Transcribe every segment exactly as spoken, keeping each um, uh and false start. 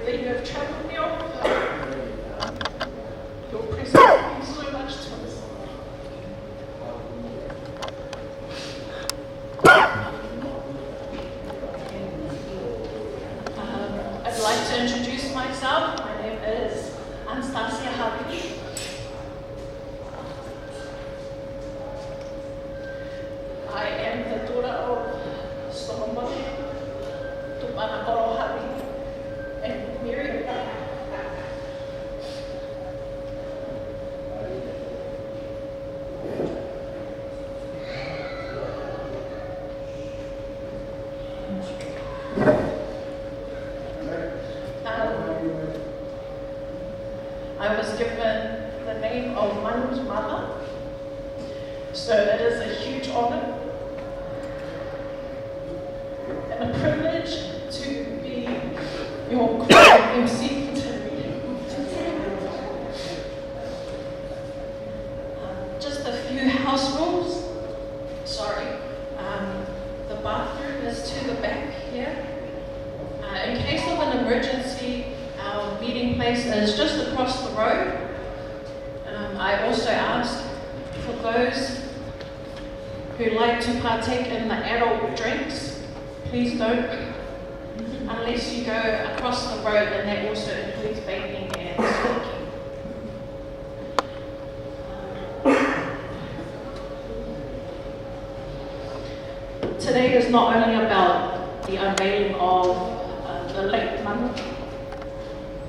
that you have traveled, Neil. Your presence means so much to us. Um, I'd like to introduce myself. My name is Anastasia Harvey. I am the daughter of Solomon Tupanakolo Harvey and Mary. Um, I was given the name of Manu's mother, so it is a huge honor and a privilege to be your M C for today. Um, just a few house rules. Sorry. Um, the bathroom is to the back here. Uh, in case of an emergency, our meeting place is just across the road. Um, I also ask for those who like to partake in the adult drinks, please don't, unless you go across the road, and that also includes vaping and smoking. Today is not only about the unveiling of, uh, the late Manu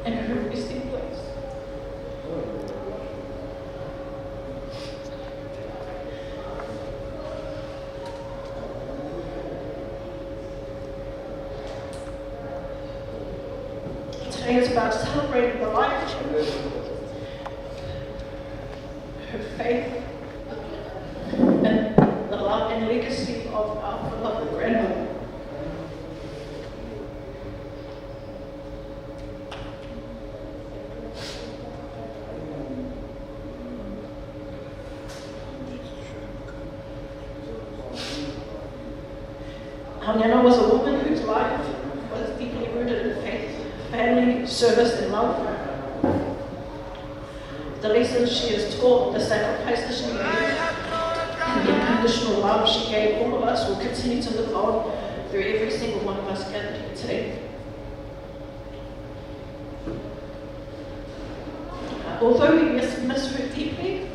and her resting place. Today is about celebrating the life, her faith, and the love and legacy of our beloved grandmother. Our nana was a woman whose life was deeply rooted in faith, family, service, and love. The lessons she has taught, the sacrifices she made, and the unconditional love she gave all of us will continue to live on through every single one of us gathered here today. Although we miss, miss her deeply,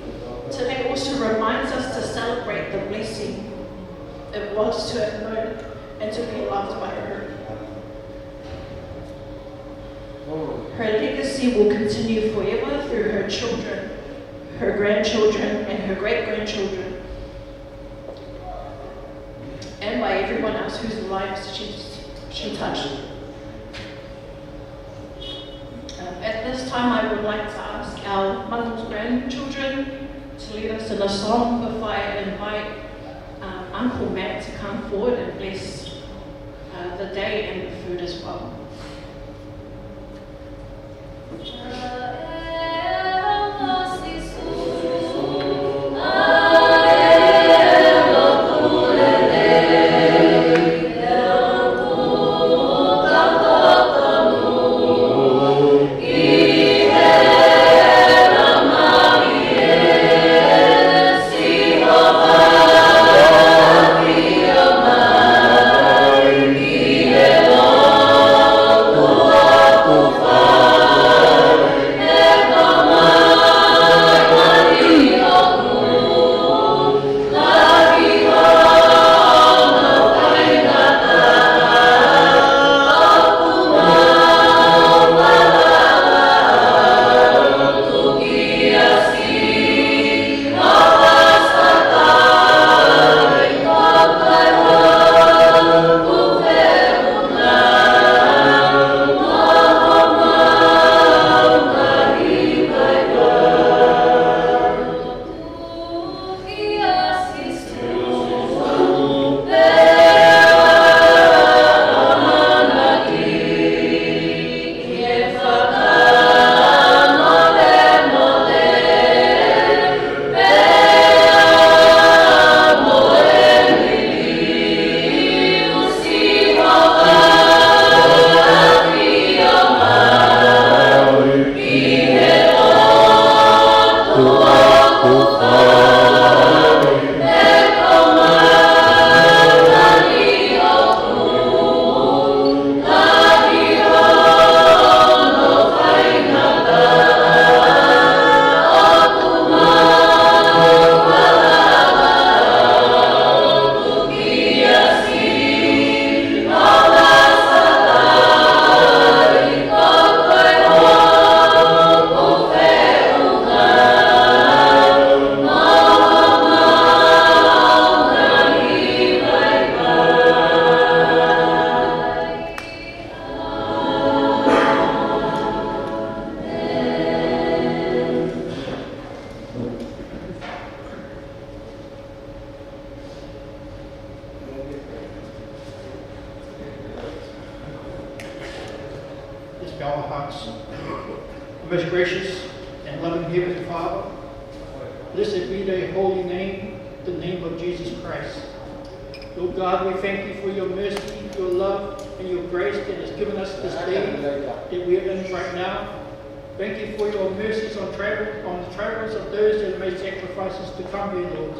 today also reminds us to celebrate the blessing it was to have known and to be loved by her. Her legacy will continue forever through her children, her grandchildren, and her great-grandchildren, and by everyone else whose lives she, she touched. Um, at this time, I would like to ask our Manu's grandchildren to lead us in a song before I invite, um, Uncle Matt to come forward and bless, uh, the day and the food as well. Our hearts. Most gracious and loving Heavenly Father, blessed be thy holy name, the name of Jesus Christ. Lord God, we thank you for your mercy, your love, and your grace that has given us this day that we are in right now. Thank you for your mercies on travel, on the travels of those that have made sacrifices to come here, Lord.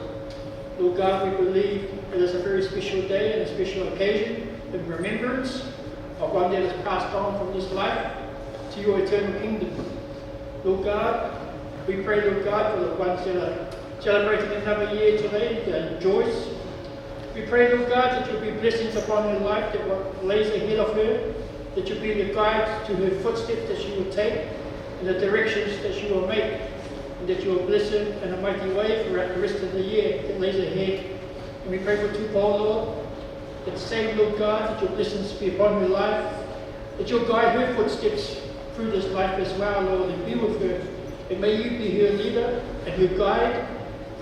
Lord God, we believe it is a very special day and a special occasion in remembrance of one that has passed on from this life to your eternal kingdom. Lord God, we pray, Lord God, for the ones that are celebrating another year today, uh, Joyce. We pray, Lord God, that you'll be blessings upon her life that what lays ahead of her, that you'll be the guide to her footsteps that she will take and the directions that she will make, and that you will bless her in a mighty way throughout the rest of the year that lays ahead. And we pray for Tupou, Lord, that same, Lord God, that your blessings be upon her life, that you'll guide her footsteps through this life as well, Lord, and be with her. And may you be her leader and her guide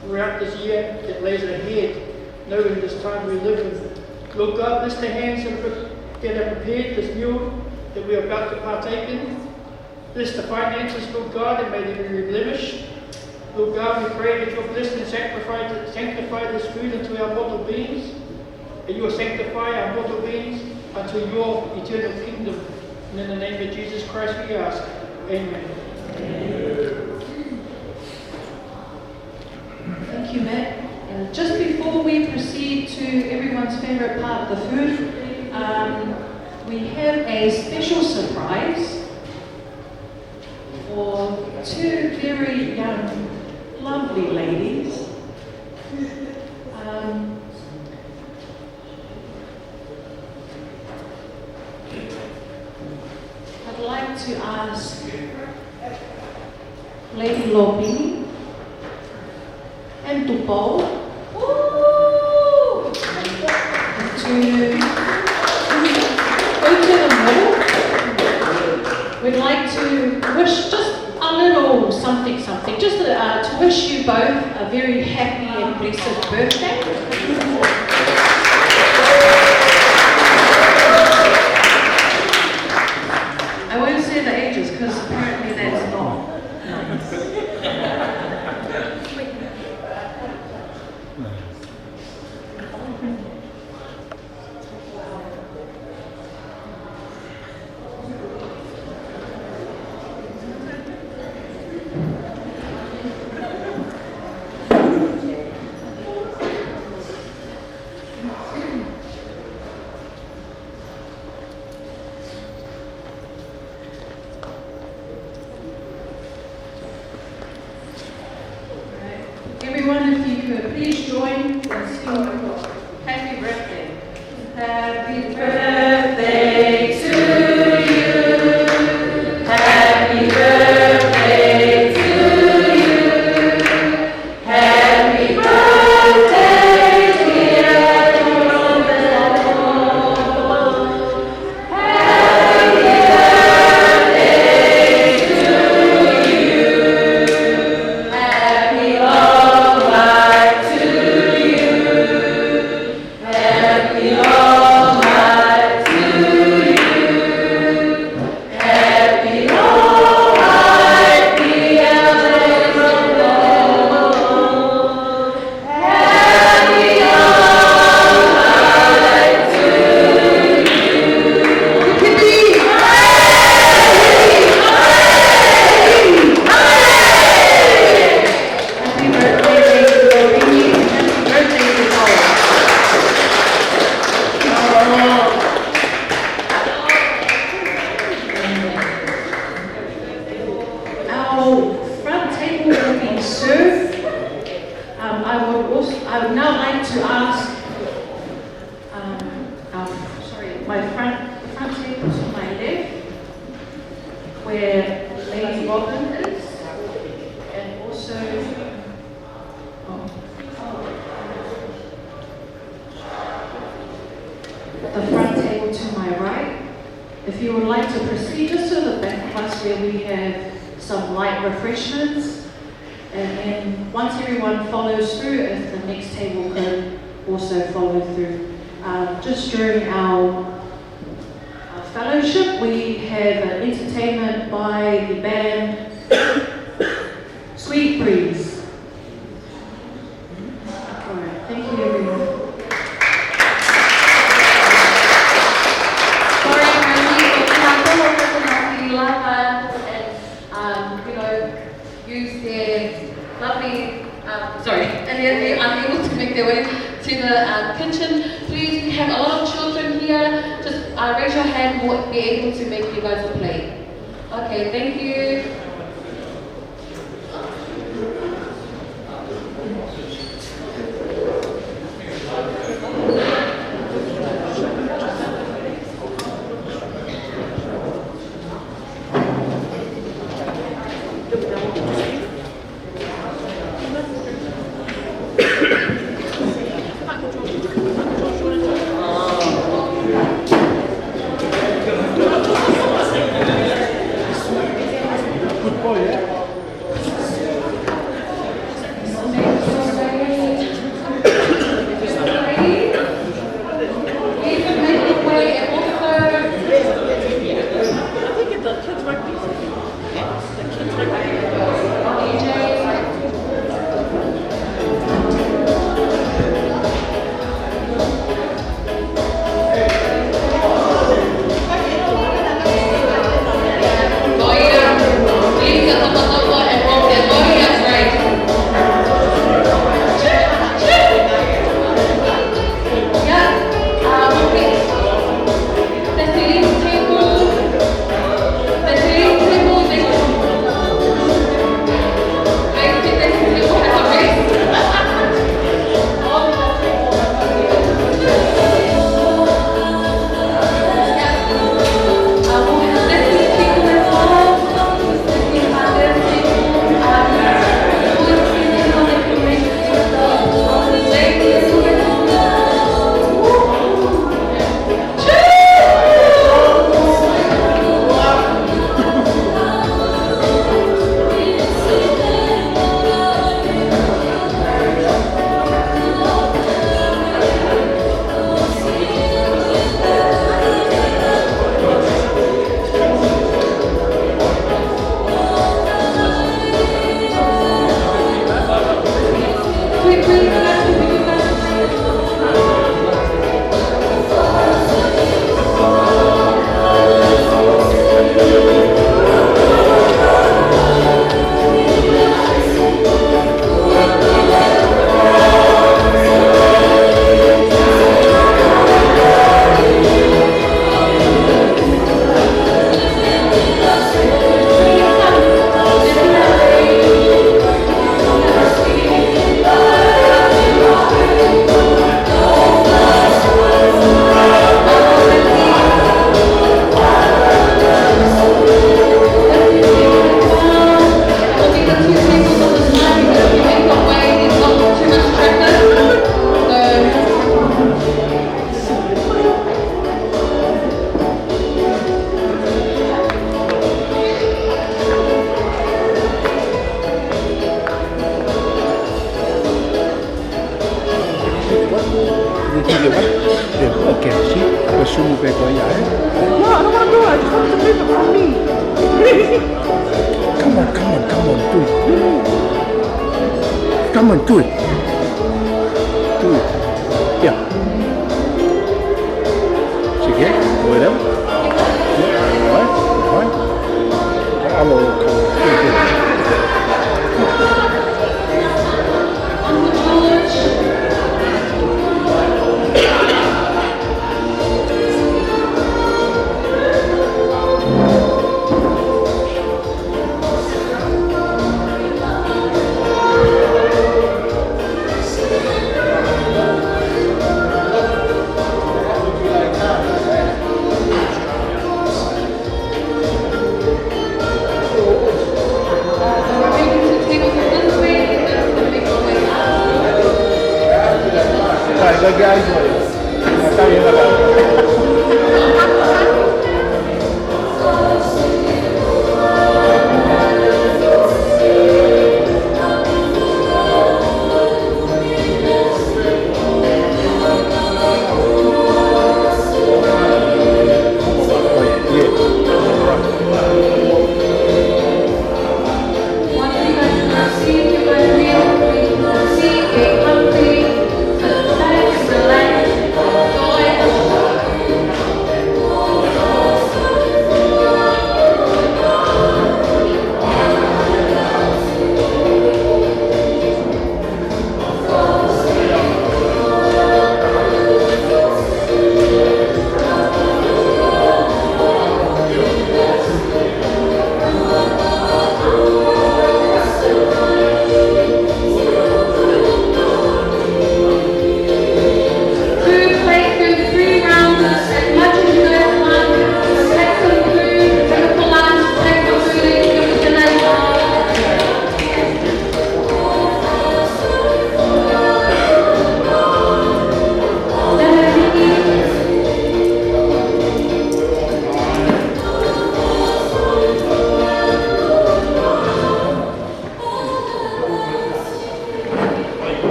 throughout this year that lays ahead, knowing this time we live in. Lord God, bless the hands that have pre-, that have prepared this meal that we are about to partake in. Bless the finances, Lord God, and may they be reblemished. Lord God, we pray that you'll bless and sanctify, sanctify this food unto our mortal beings, and you will sanctify our mortal beings unto your eternal kingdom. And in the name of Jesus Christ we ask. Amen. Thank you, Matt. Uh, just before we proceed to everyone's favorite part, the food, um, we have a special surprise for two very young, lovely ladies. Um, I'd like to ask Lady Lopini and Tupou. Ooh! To go to the middle. We'd like to wish just a little something, something, just uh, to wish you both a very happy and blessed birthday. I won't say the ages because apparently that's not nice. Everyone, if you could please join and sing happy birthday. Happy birthday to you. Happy birthday to you. Happy birthday, dear Tupou. Happy birthday, Lady Lopini. Happy birthday to you all. Our front table will be served. Um, I would also, I would now like to ask, um, our, sorry, my front, the front table to my left, where Lady Robin is, and also, oh, the front table to my right. If you would like to proceed just to the back of us where we have some light refreshments. And then once everyone follows through, if the next table could also follow through. Um, just during our, our fellowship, we have an entertainment by the band Sweet Breeze. All right, thank you, everyone. Sorry, Randy, but we have one more person else who love us and, um, you know, use their lovely, um, sorry, and they're, they're unable to make their way to the, um, kitchen. Please, we have a lot of children here. Just, uh, raise your hand. We'll be able to make you guys a plate. Okay, thank you. Did you get one? Yeah, okay, see? Ko e sumu pē ko ia, ē? No, I don't want to do it. I just want to leave it for me. Come on, come on, come on, do it. Come on, do it. Do it. Yeah. Sige, whatever. Yeah, all right, all right. Alo, alo.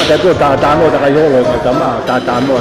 Ia ko tā tā mo tā kai holo ka tama tā tā mo.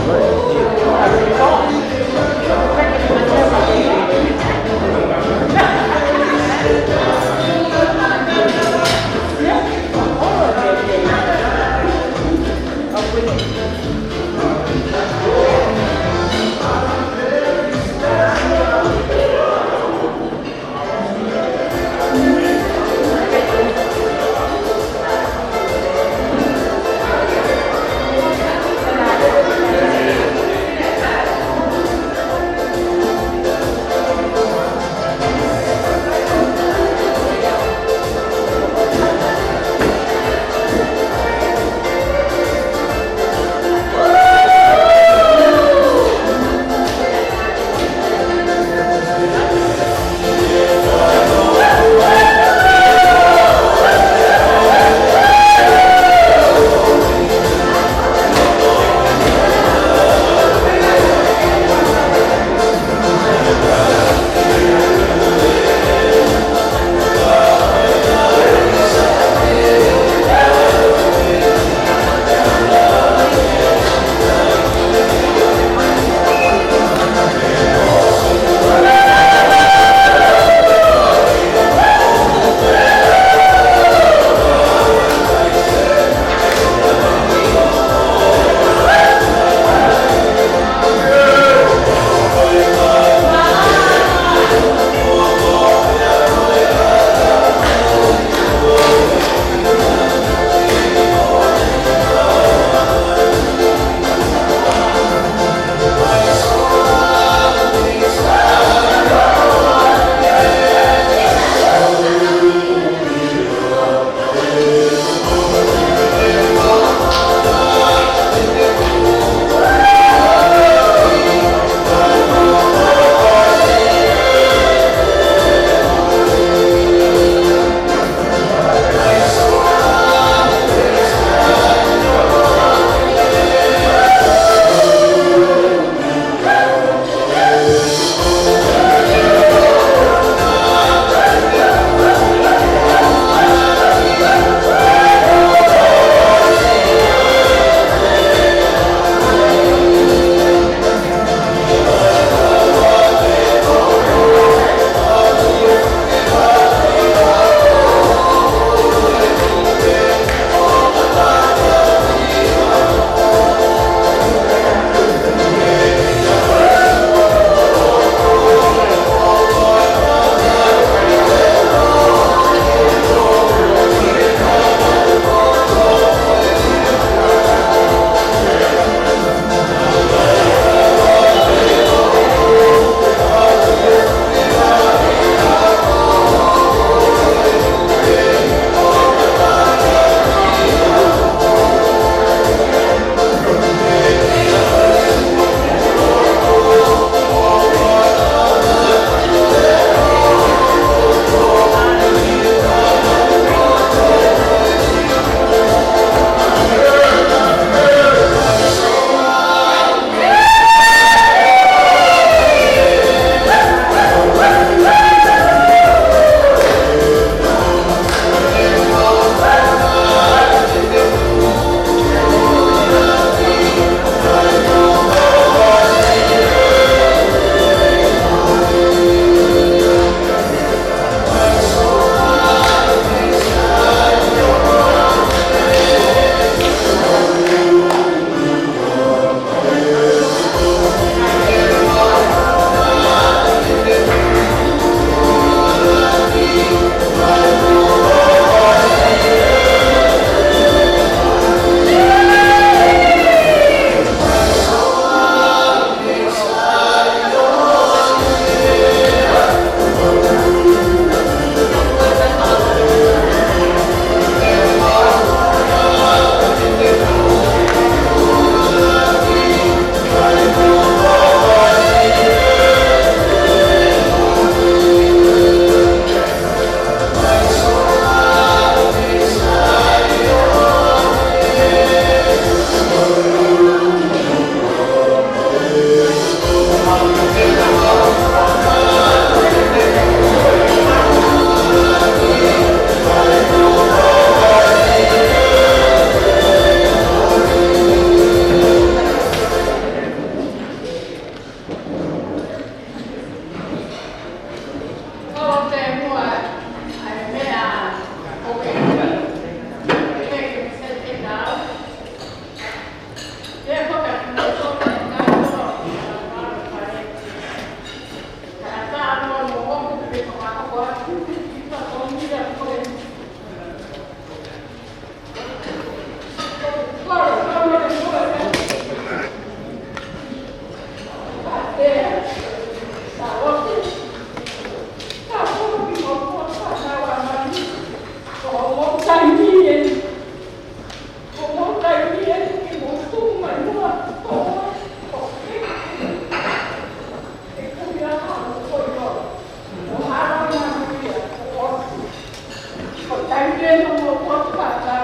Taimi ke no mo ko pata.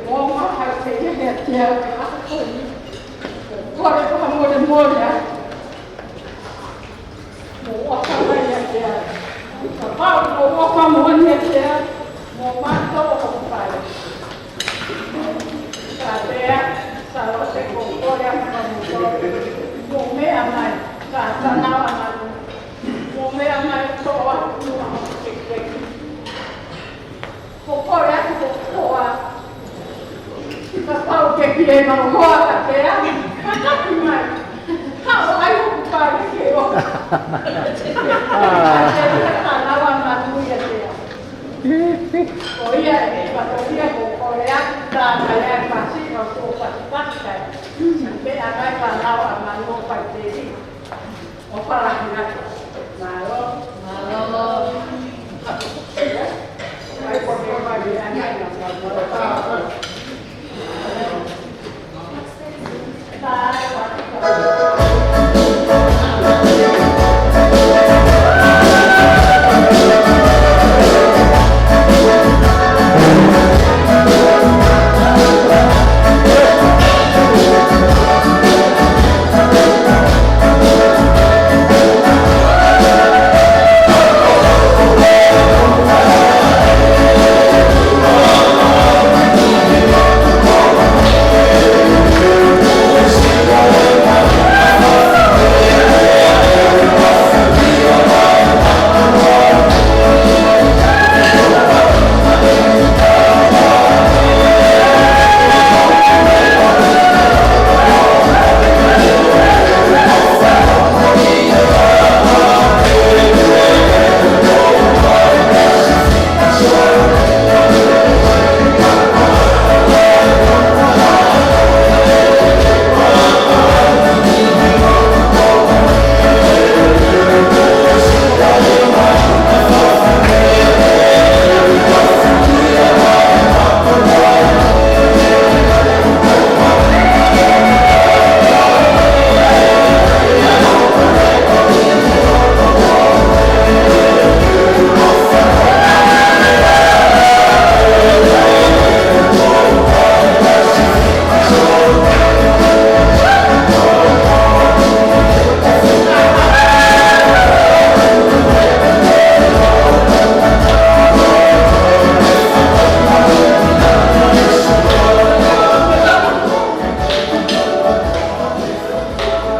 Mo ma ha ke ia he tia ka ko ni. Ko le ko mo le mo ya. Mo ʻofa mai ia ke a. Kapau mo ʻofa mo ni ia ke a. Mo mato o kupai. Ka pea, sa lo se ko ko ia mo mo ko. Mo meʻa mai, ka sa na wa mai. Mo meʻa mai ko a mo ke ke. Ko kole atu ko koa. Kapau ke pile mau hoa ka pea. Ka kapi mai. Ka o ai o kupale ke o. Ka te ia ka lawa manu ia pea. Ko ia e patoia ko kole atu ka ka ia e pasi ka ko pasi pasi kai. Pea kai ka lawa manu pai te. ʻOfa lahi atu. Mālō. Mālō.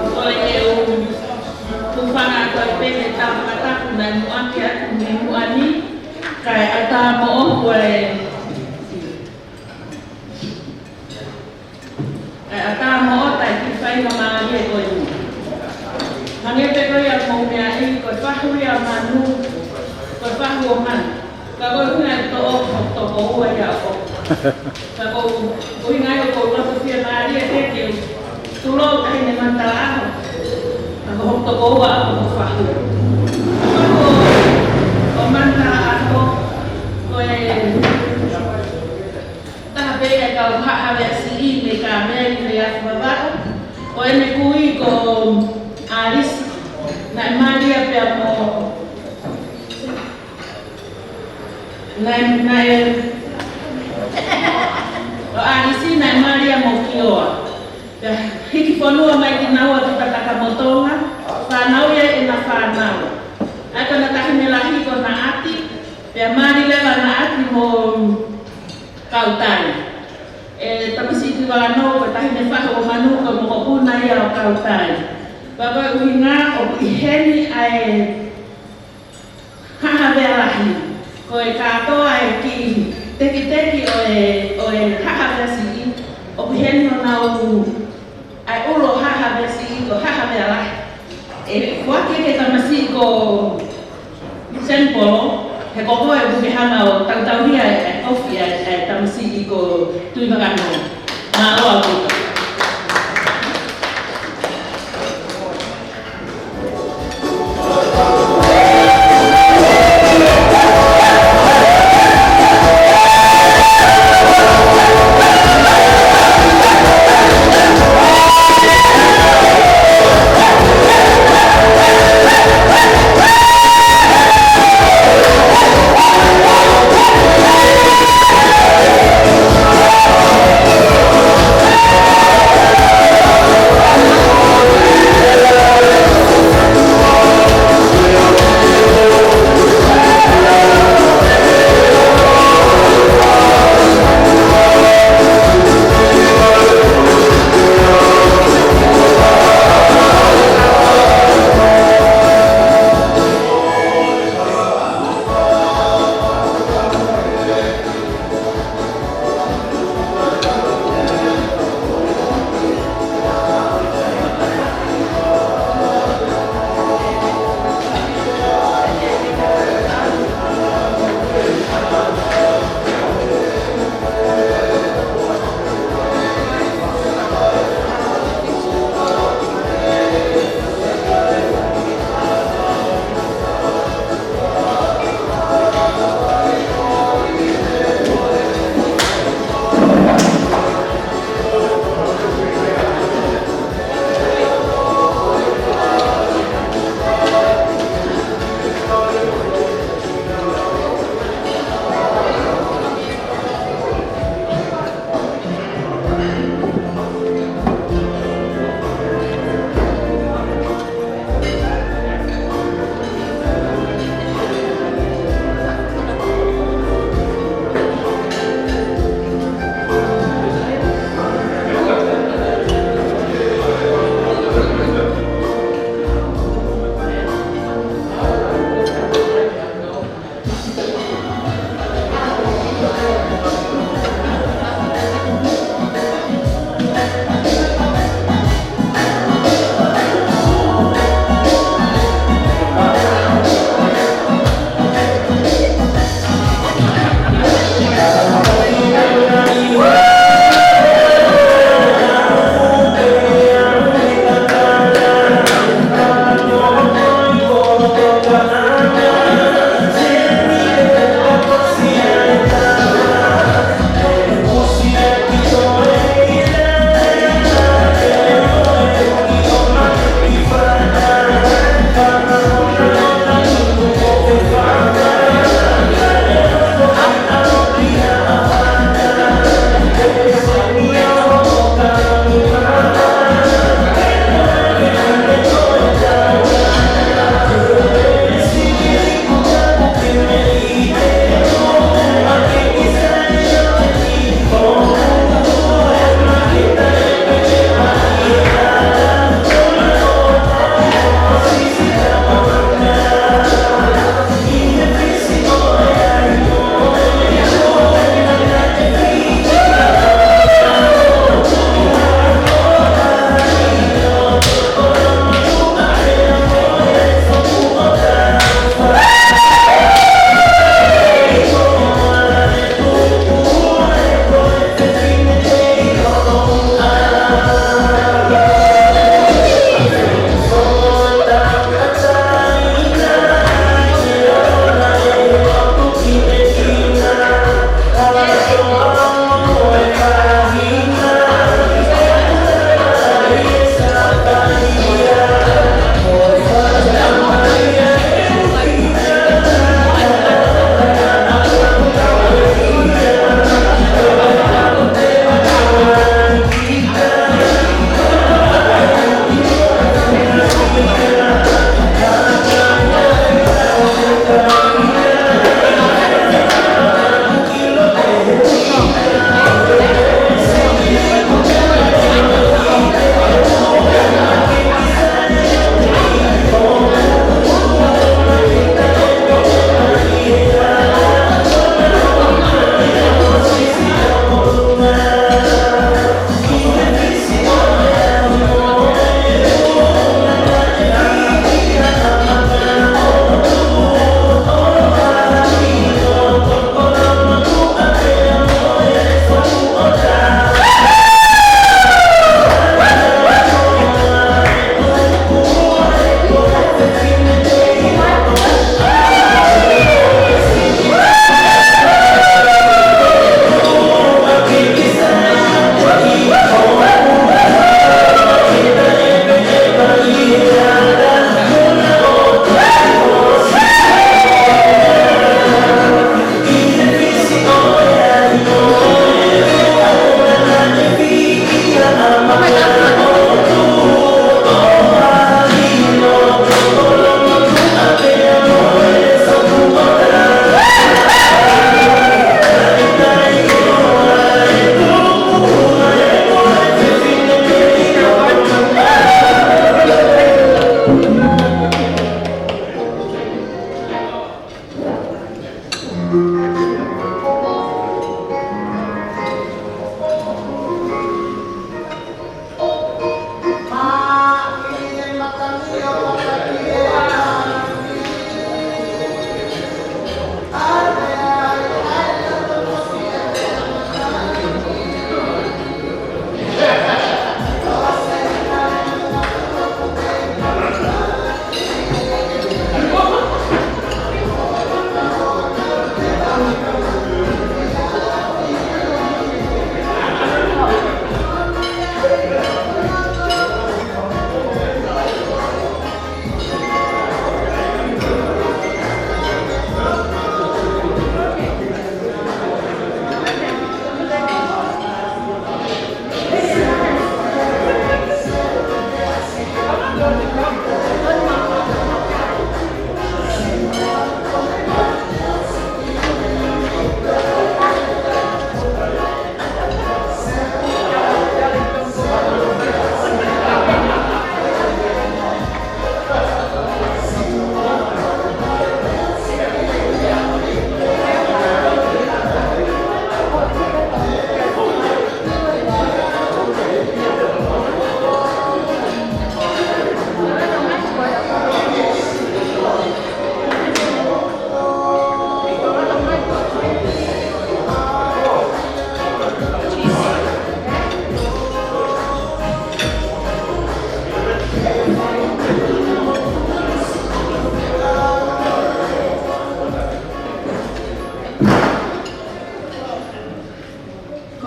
Ko e ʻū tufanga ko e pehē tau fakatapu naʻe muʻaki atu mei muʻa ni, kae ʻatā moʻoku e, kae ʻatā moʻota e kiʻi faingamālie ko eni. Hangē pē ko ia ʻoku mou meaʻi, ko e fahu ia ʻo manu, ko e fahu ʻo manu. Ka ko e ʻuhinga e toʻo ko e tokoua ia ʻo. Ka ko e ʻuhinga ia ʻoku ou loto fiemālie ke ke tulou taʻahine Manutala ʻAho. Ka ko hoku tokoua ʻa ko hoku fahu. Ka ko hoku ʻo Manutala ʻAho, ko e taha pē ia e kau haʻa havea siʻi mei Kāmeli mei Afi Vavaʻu. Ko ʻene kui ko ʻAlisi. Naʻe mali ia pea mo Naʻe, naʻe, ʻo ʻAlisi naʻe mali ia mo Kioa. Pea hiki fonua mai kinaua ki Patakamotonga, fānau ia ʻena fānau. ʻAi ko ʻena taʻahine lahi ko Naʻati, pea mali leva Naʻati mo Kautai. ʻE Tamasiʻi Tuivakanoa ko e taʻahine fahu ʻo manu ko e mokopuna ia ʻo Kautai. Pea ko e ʻuhinga ʻoku ʻi heni ʻa e haʻa havea lahi. Ko e kātoa e kiʻi tekiteki ʻo e, ʻo e haʻa havea siʻi, ʻoku ʻi heni honau ʻai ʻulu ʻo haʻa havea siʻi ko haʻa havea lahi. ʻE foaki ki he tamasiʻi ko Senipolo, he ko koe ʻoku ke hanga ʻo tautauhia e, e kofi ʻa e, e tamasiʻi ko Tuivakanoa. Mālō ʻaupito.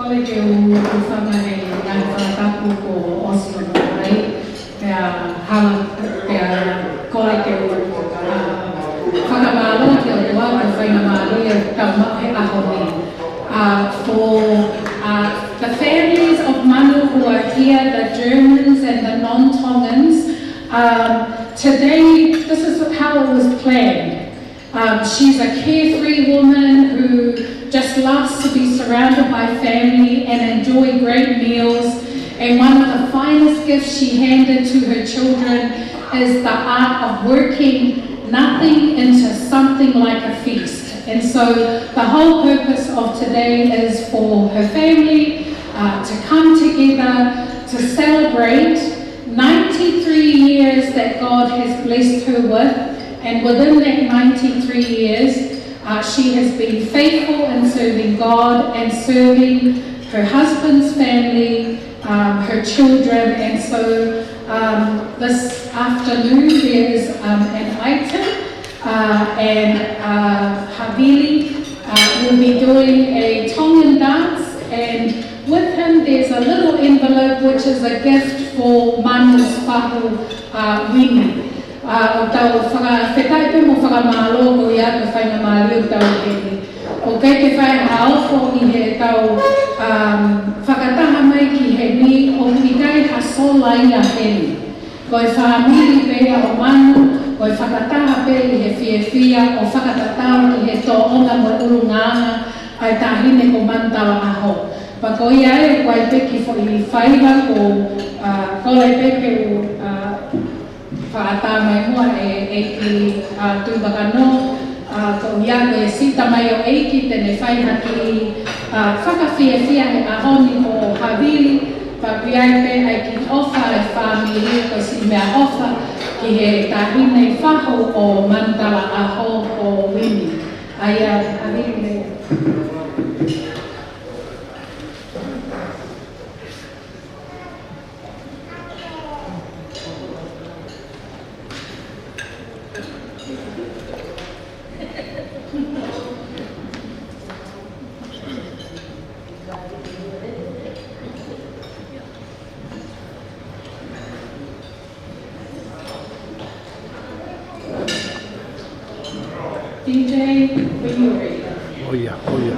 Kole ke u hūfanga he ngaahi fakatapu kuo ʻosi hono fai, pea hala, pea kole ke u, ʻa, fakamālō ki he ʻOtua, ko e faingamālie ʻoku tau maʻu he ʻaho ni. Uh, for, uh, the families of Manu who are here, the Germans and the non-Tongans, um, today, this is how it was planned. Um, she's a carefree woman who just loves to be surrounded by family and enjoy great meals. And one of the finest gifts she handed to her children is the art of working nothing into something like a feast. And so the whole purpose of today is for her family, uh, to come together to celebrate ninety-three years that God has blessed her with, and within that ninety-three years, uh, she has been faithful in serving God and serving her husband's family, um, her children. And so, um, this afternoon there is, um, an item, uh, and, uh, Havili, uh, will be doing a Tongan dance, and with him there's a little envelope which is a gift for Manu's fahu, uh, Wini. Uh, ʻoku tau fakafetaʻi pē mo fakamālō koeʻuhi ko e faingamālie ʻoku tau ʻi heni. ʻOku ʻikai ke fai ha ofo ʻi heʻetau, um, fakataha mai ki heni, ʻoku ʻikai ha sola ia heni. Ko e fāmili pē ia ʻo Manu, ko e fakataha pē ʻi he fiefia ʻo fakatatau ki he tōʻonga mo e ʻulungaanga ʻa e taʻahine ko Manu Talaʻaho. Pea ko ia ai ʻoku ʻi ai pē kiʻi foʻi faiva ko, ʻa, kole pē ke u, ʻa, fakaʻatā mai muʻa ʻe, ʻEiki, ʻa, Tuʻi Vakano, ʻa, ko ia ko e siʻi tamaioʻeiki te ne fai ha kiʻi, ʻa, fakafiefia he ʻaho ni ko Havili, pea ʻoku ʻi ai pē ʻa e kiʻi ʻofa ʻa e fāmili ko e siʻi meʻaʻofa ki he taʻahine fahu ʻo Manu Talaʻaho ko Wini. ʻA ia, Havili, meʻa. D J, when you're ready. ʻOia, ʻoia.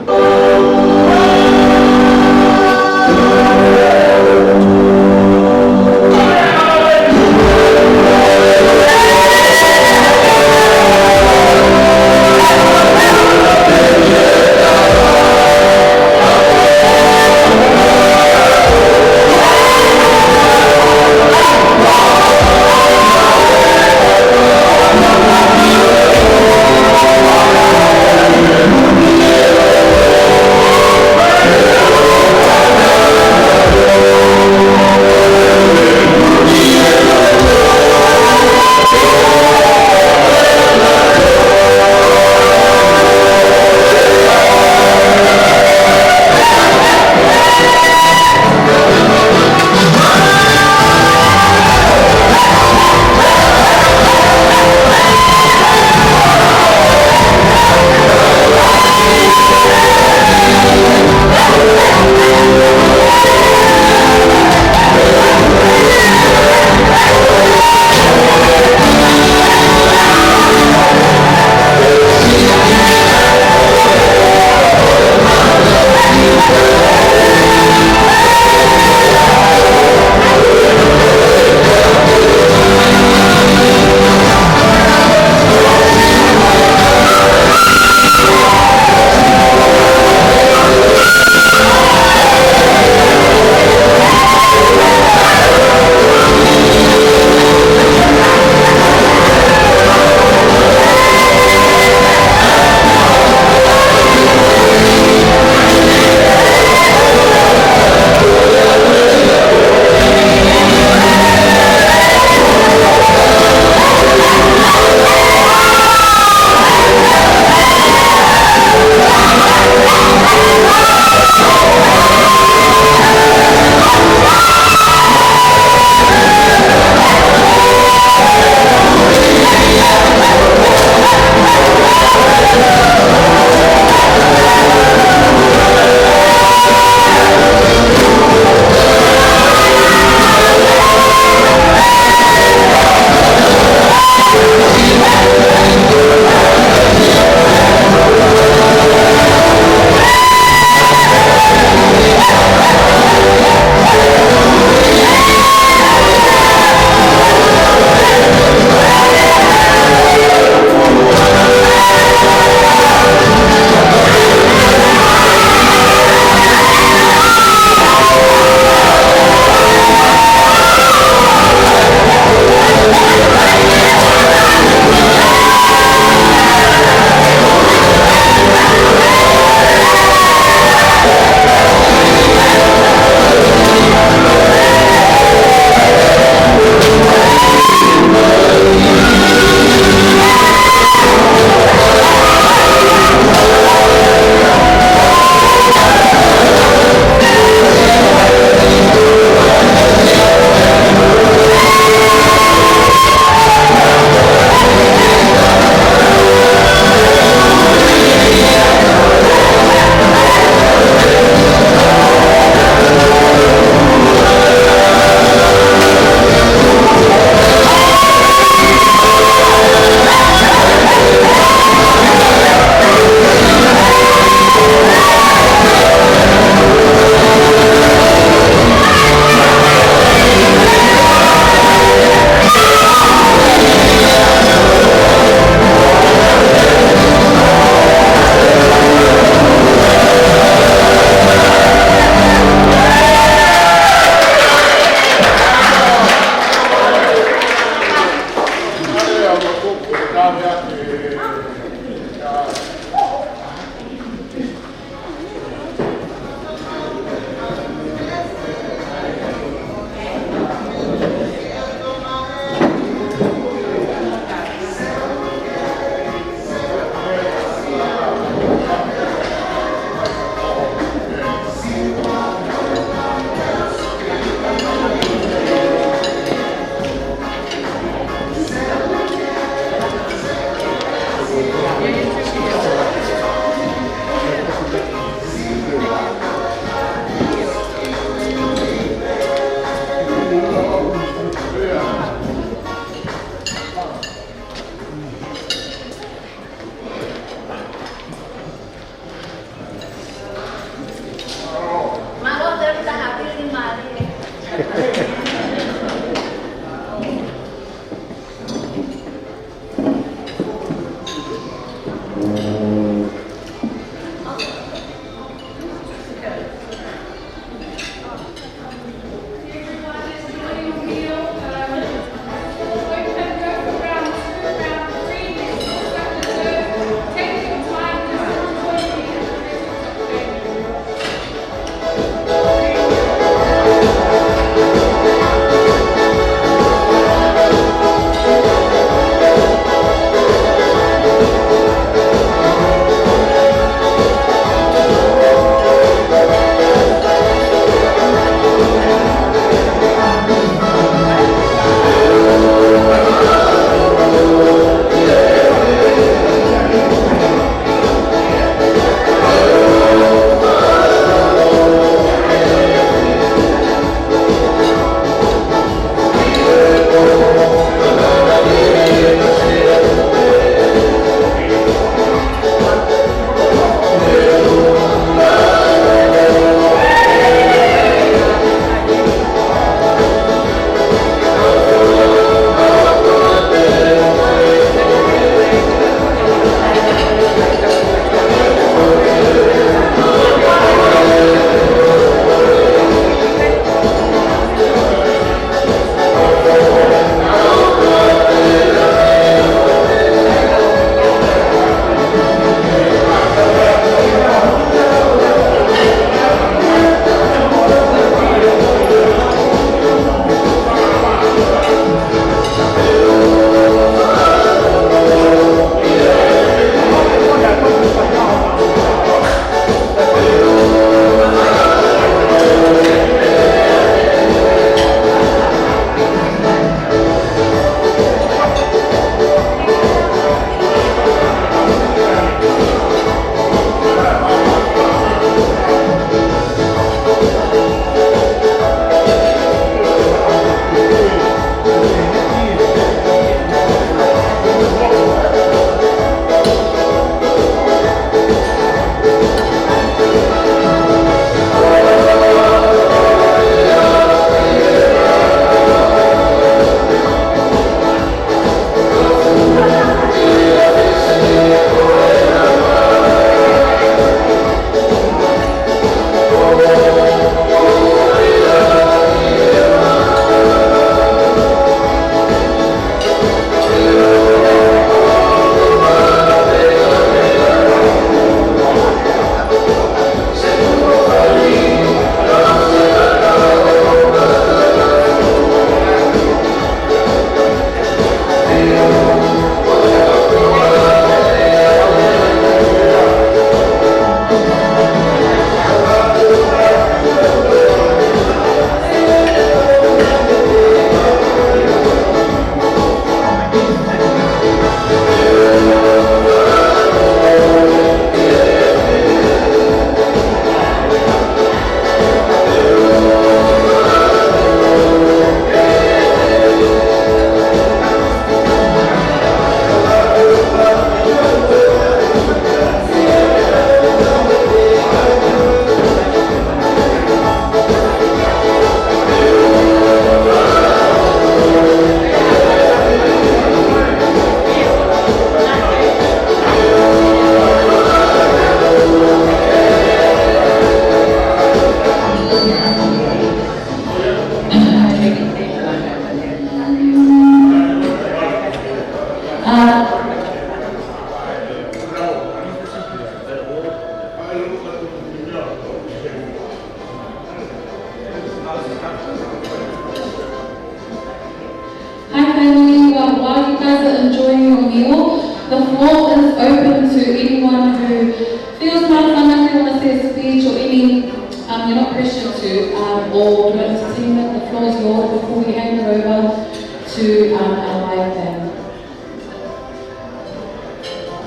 The floor is open to anyone who feels like they want to say a speech or any, um, you're not pressured to, um, or do entertainment. The floor is yours before we hand it over to, um, our live band.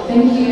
Thank you.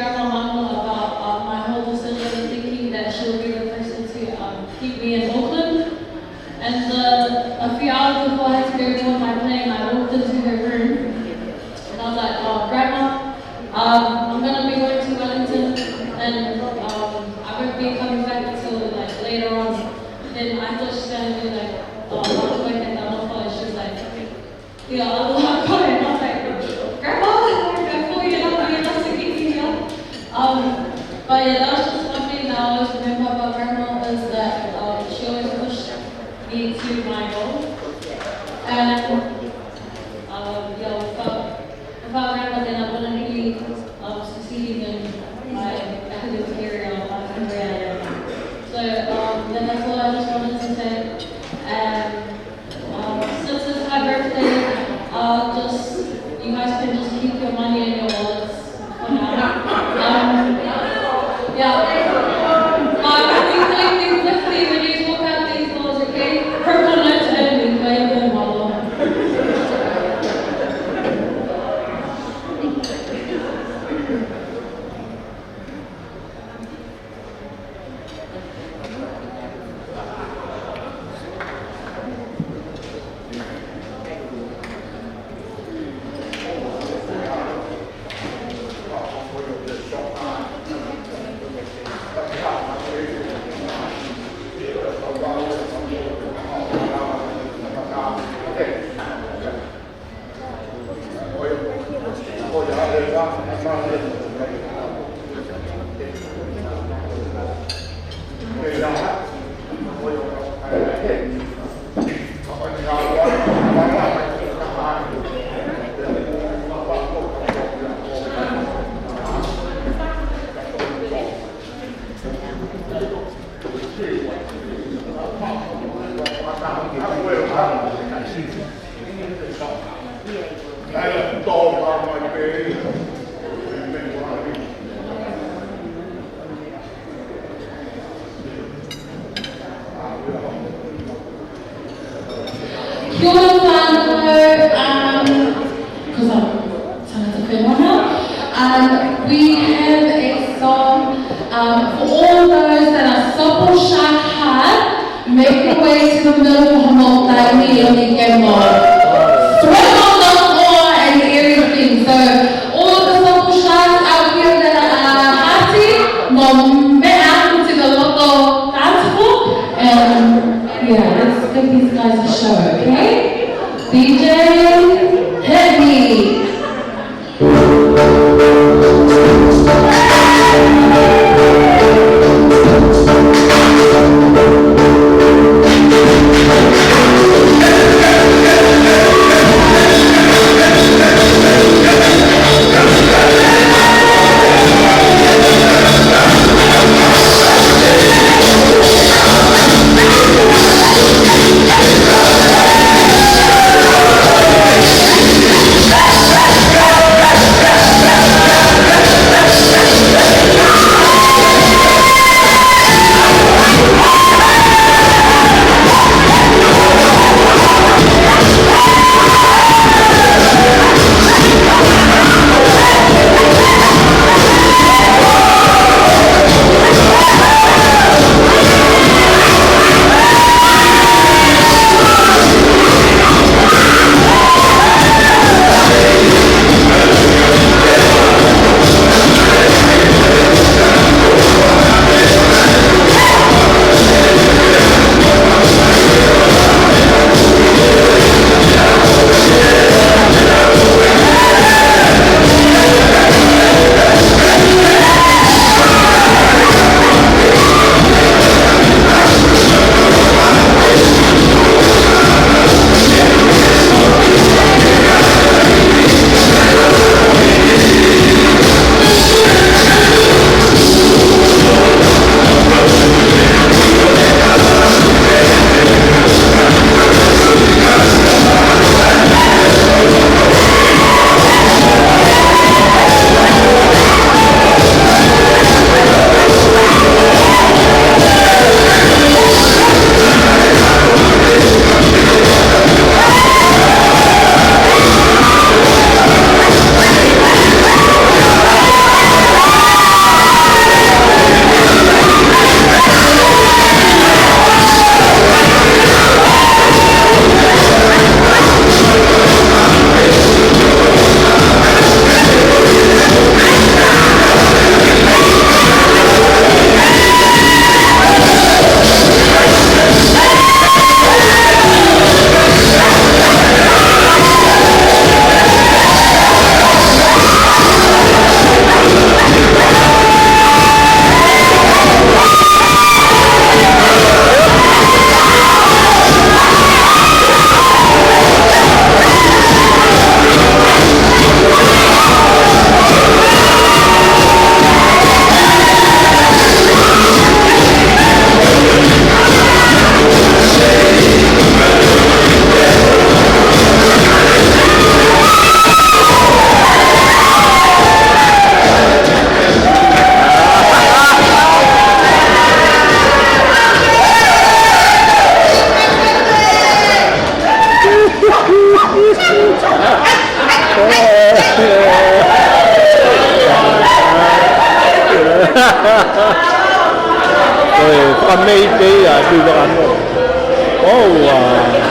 Grandma Manu about, uh, my whole decision, thinking that she'll be the person to, um, keep me in Auckland. And, uh, a few hours before I had to go board my plane, I walked into her room and I was like, "Oh, Grandma, um, I'm gonna be going to Wellington and, um, I won't be coming back until, like, later on." Then I thought she's gonna be like, "Oh, I'm not going to," and she was like, "Yeah, I love going." I was like, "Grandma, like, I thought you had me enough to get me here." Um, but yeah, that was just one thing that I always remember about Grandma is that, um, she always pushed me to my goal. And, um, yeah, without, without Grandma, then I wouldn't be, um, succeeding in my academic career or my career. So, um, yeah, that's all I just wanted to say. And Um, since it's my birthday, I'll just, you guys can just keep your money in your wallets for now. Um, yeah. But we collect these fifty when you walk out these doors, okay? Purple notes only, go ahead and follow. Kia ora, whānau, um, 'cause I'm tangata Fenona. Um, we have a song, um, for all those that are sopo shark hard, make your way to the middle of Haʻamoʻotaimi and you can, uh, swim on the floor and everything. So all of the sopo sharks out here that are, uh, hearty, mo meʻa atu ki he loto dance floor, and yeah, let's give these guys a show, okay? D J, hit me. Ko e fakamei pē ia ʻa e Tuʻi Vakanō. ʻOua.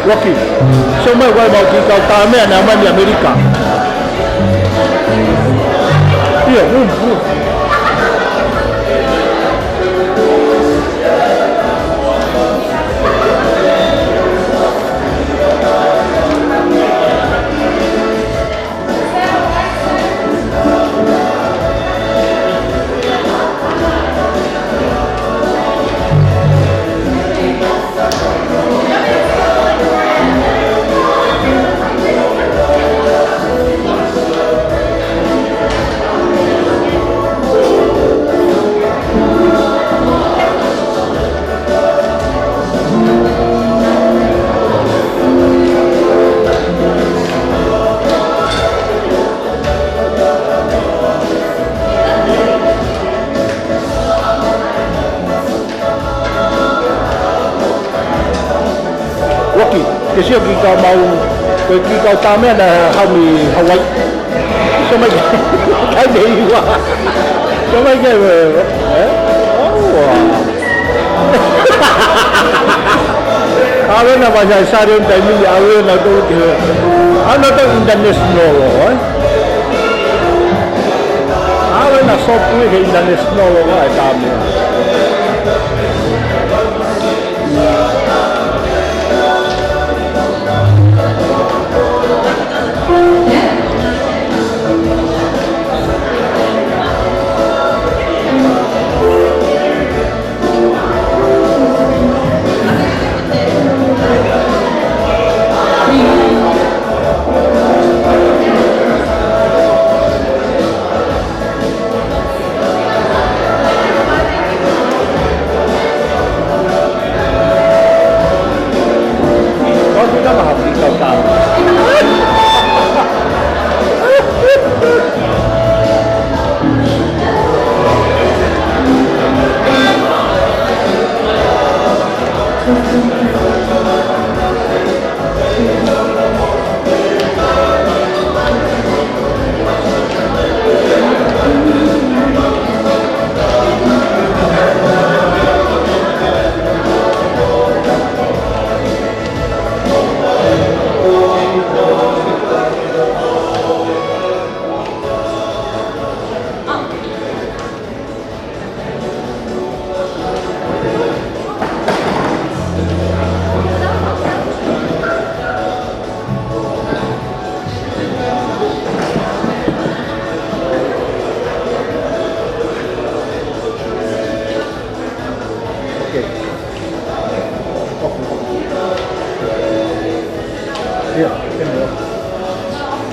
Rocky. Sio mai, ʻoku ʻi ai ʻemau kiʻi kau Tāmea naʻe ʻomai mei ʻAmelika. ʻIo, mm, mm. Rocky, ke sio ki he kau mau, ko e kiʻi kau Tāmea naʻe haʻu mei Hawaii. Sio mai ki ai, ʻikai mei ua. Sio mai ki ai, ē? ʻAua. ʻAve na mai sai sare un taimi ni, ʻave na to ki he. ʻAve na to international, ē? ʻAve na sōpuli he international ʻa e Tāmea. Okay. Yeah, yeah,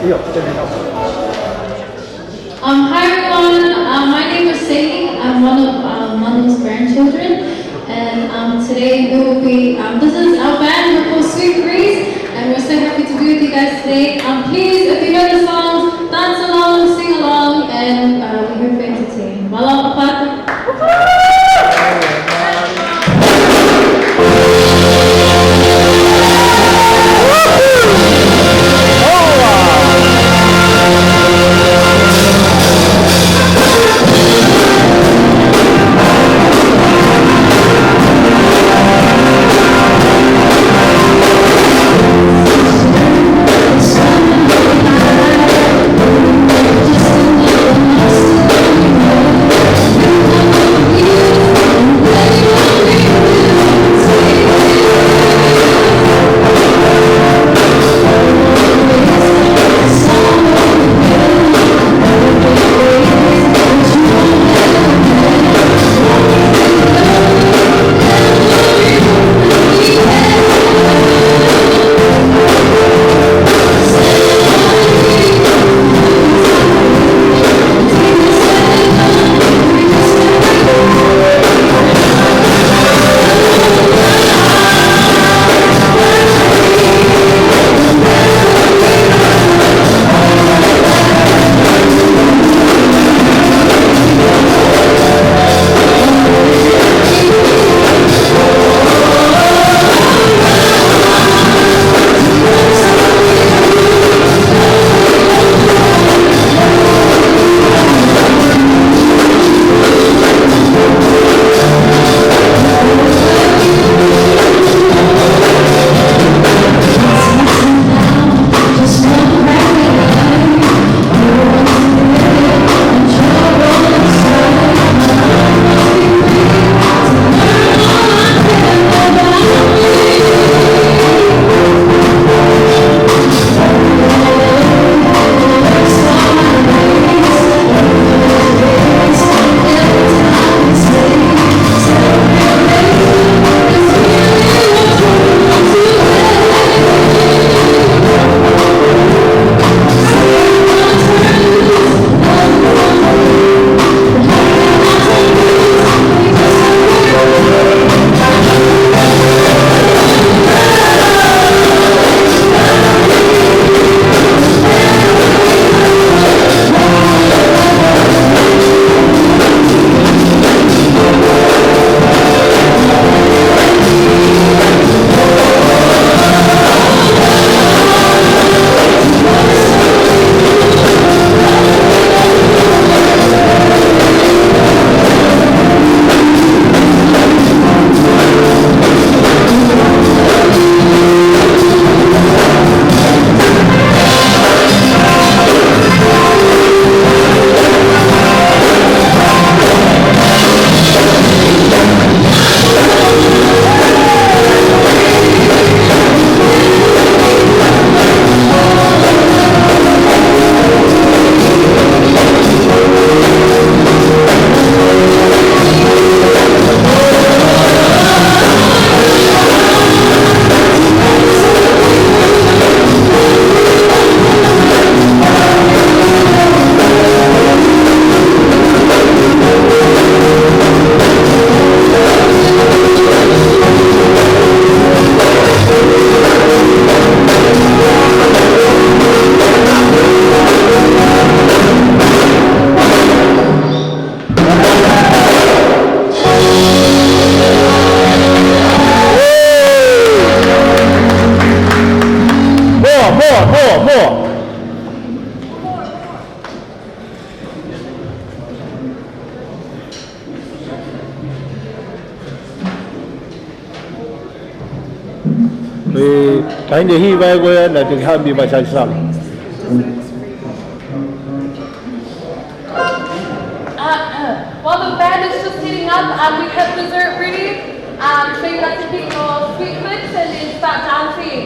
yeah. Um, hi everyone, uh, my name is Sadie. I'm one of uh, Manu's grandchildren, and um, today we will be. Um, this is our band. We're called Sweet Breeze, and we're so happy to be with you guys today. Um, please, if you know the songs, dance along, sing along, and uh, we hope you entertain. Mālō ʻaupito. Taʻahine hiva ē ko ia naʻe teʻeki haʻu mei Vaisalisala. Uh, while the band is just getting up, um, we have dessert ready. Um, so you guys can get your sweet clicks and then start dancing.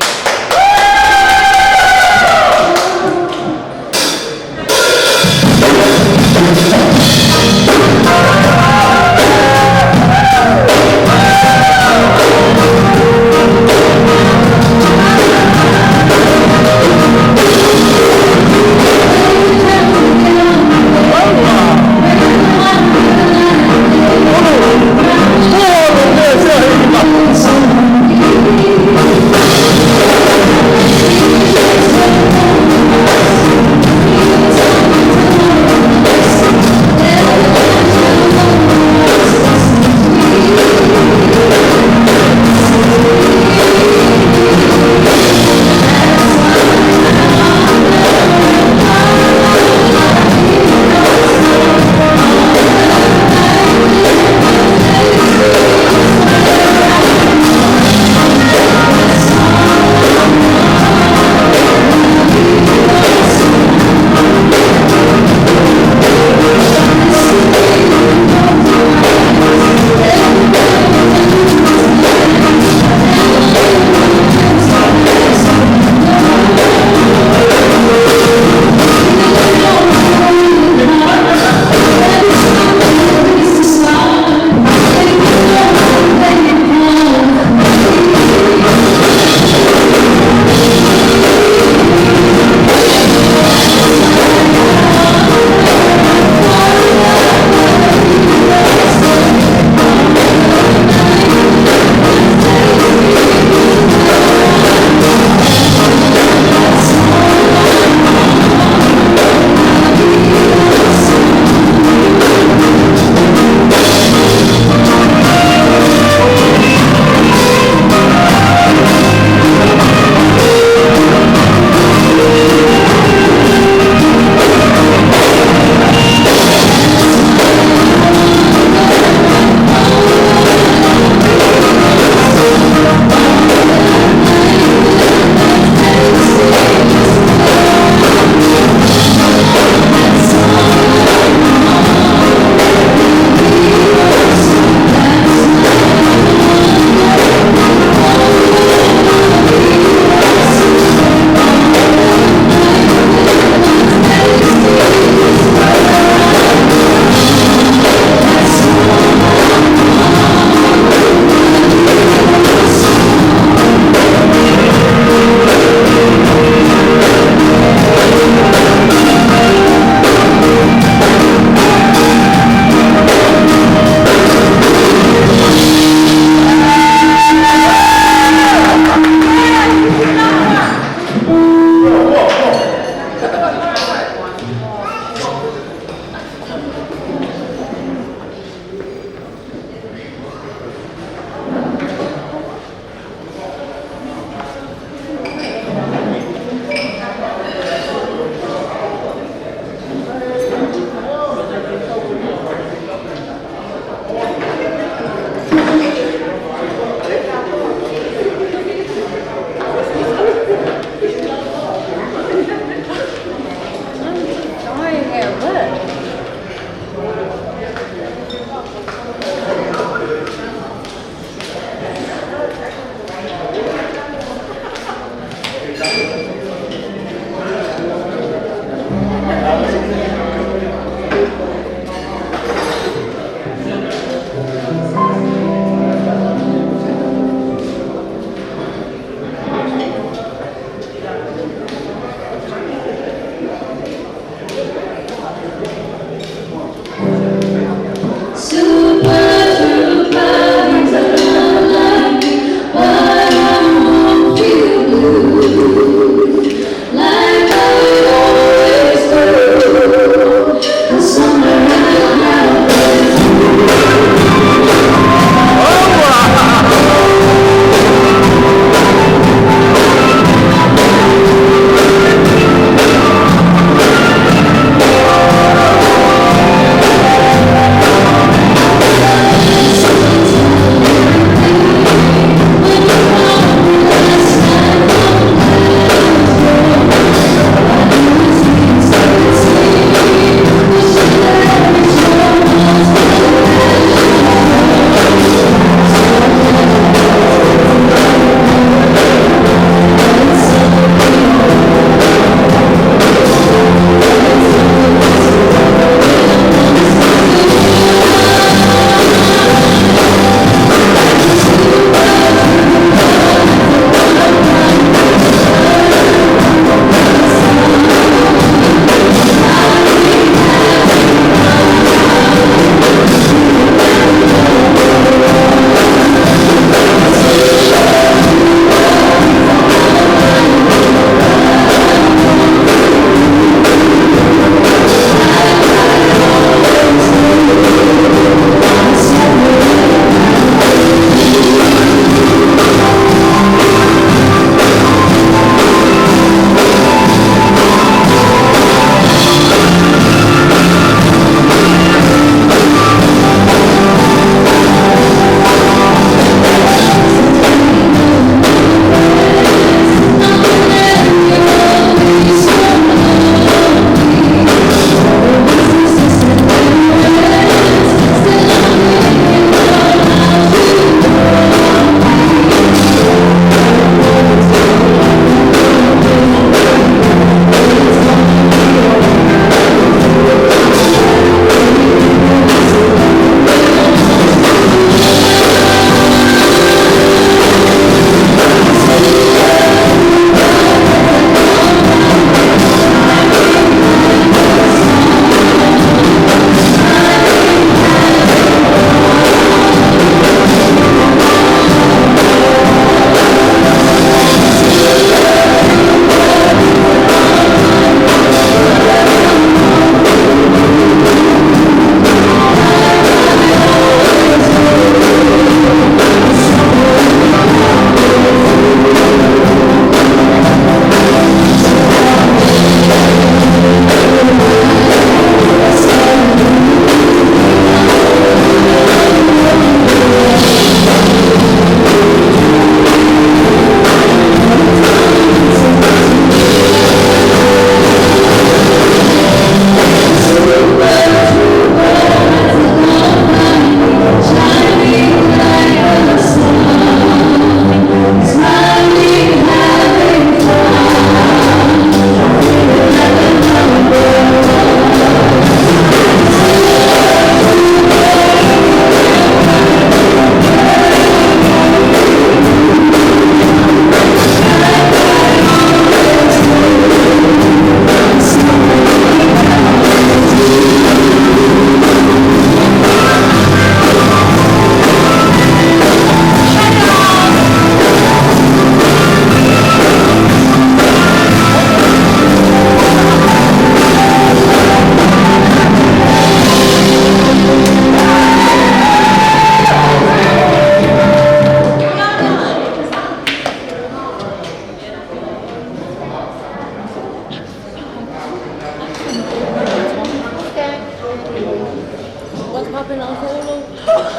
Popping, Uncle Ulu.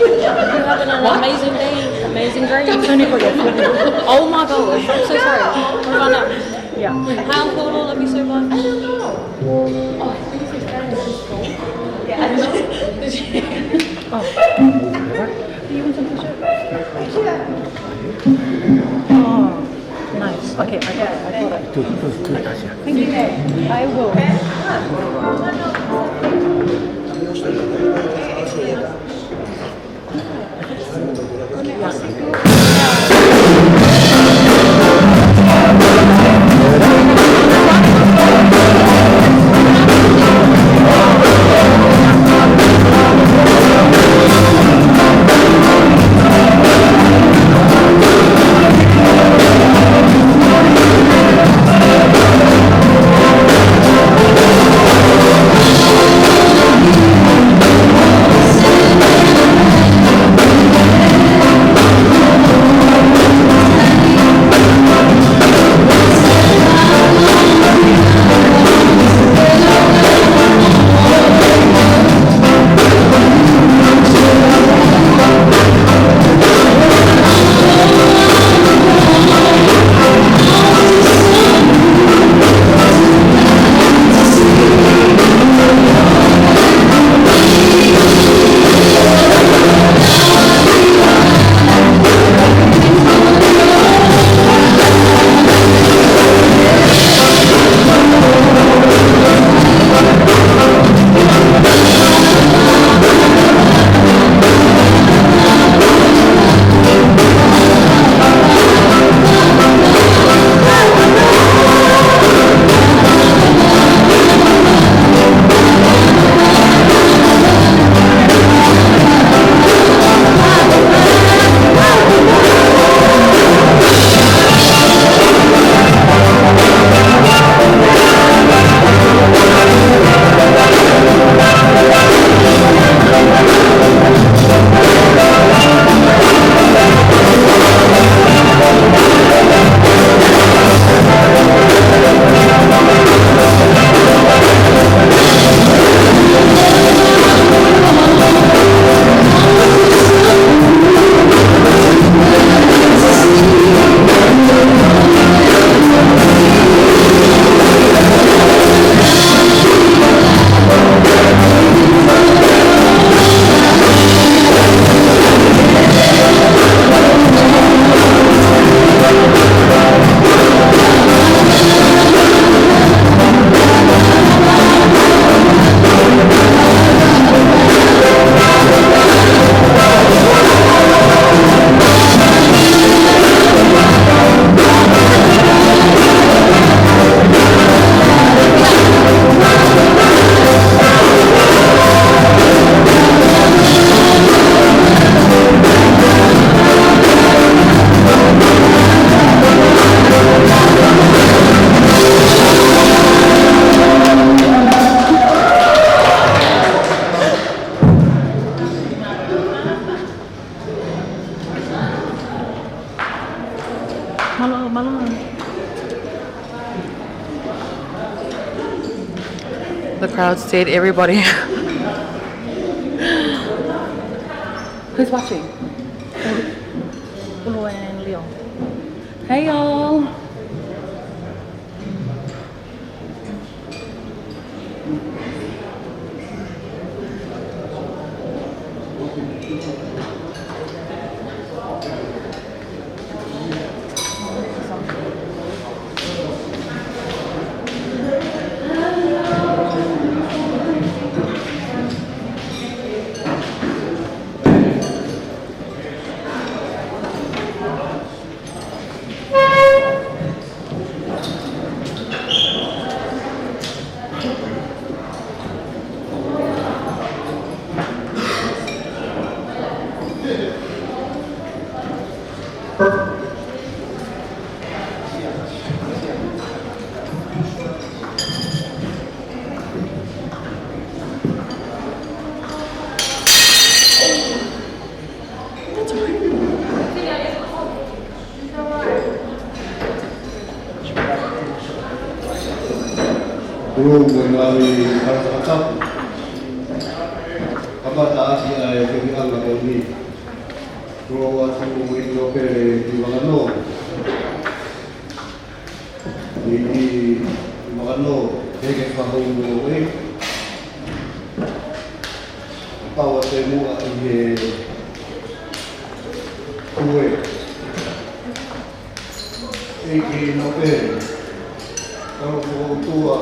You're having an amazing day, amazing dreams. Tony got your phone. Oh my God, I'm so sorry. What about now? Yeah. Hi, Uncle Ulu, love you so much. I don't know. Oh, I think he's going to school. Yeah. Oh. Do you want some tissue? Oh, nice. Okay, I got it. I got it. Good, good, good, Asia. Thank you. I will. Mālō, mālō. The crowd stayed, everybody. Who's watching? Ulu and Leo. Hey, y'all. Ulu mo e ngaahi fakatapu. Kamata ʻa ʻA e feohiʻanga ko eni. Ko au ʻa Tuʻu Mei Nōpele Nivalano. Mei Nivalano, Heke Fahau mo e. Pau ʻa te muʻa ʻi he kue. ʻEiki Nōpele, kau fokoutua,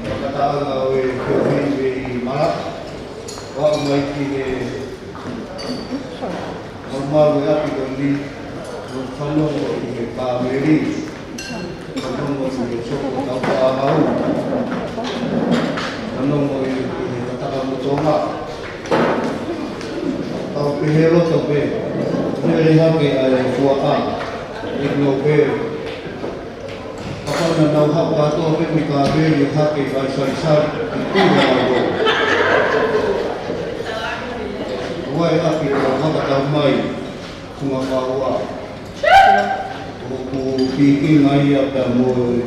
fakatahaʻanga ʻo e feohi mei Malaka, ʻo aʻu mai ki he malumalu ʻo e ʻapi ko eni, ʻo fanongo ʻi he pāmeli, fanongo ʻi he soko taukaʻa mau, fanongo ʻi he, ʻi he tatakamotonga. Tau pehē loto pē, lele hake ʻa e fuaʻa, ʻEiki Nōpele. Kapau naʻa nau haʻu kātoa pē mei Kāveli ʻo hake ʻi Vaisalisali, ʻi Pila ʻo. ʻOua ʻe ʻapi ʻo fakatau mai, Funga Fāua. ʻOku pīkinga ia pea mo e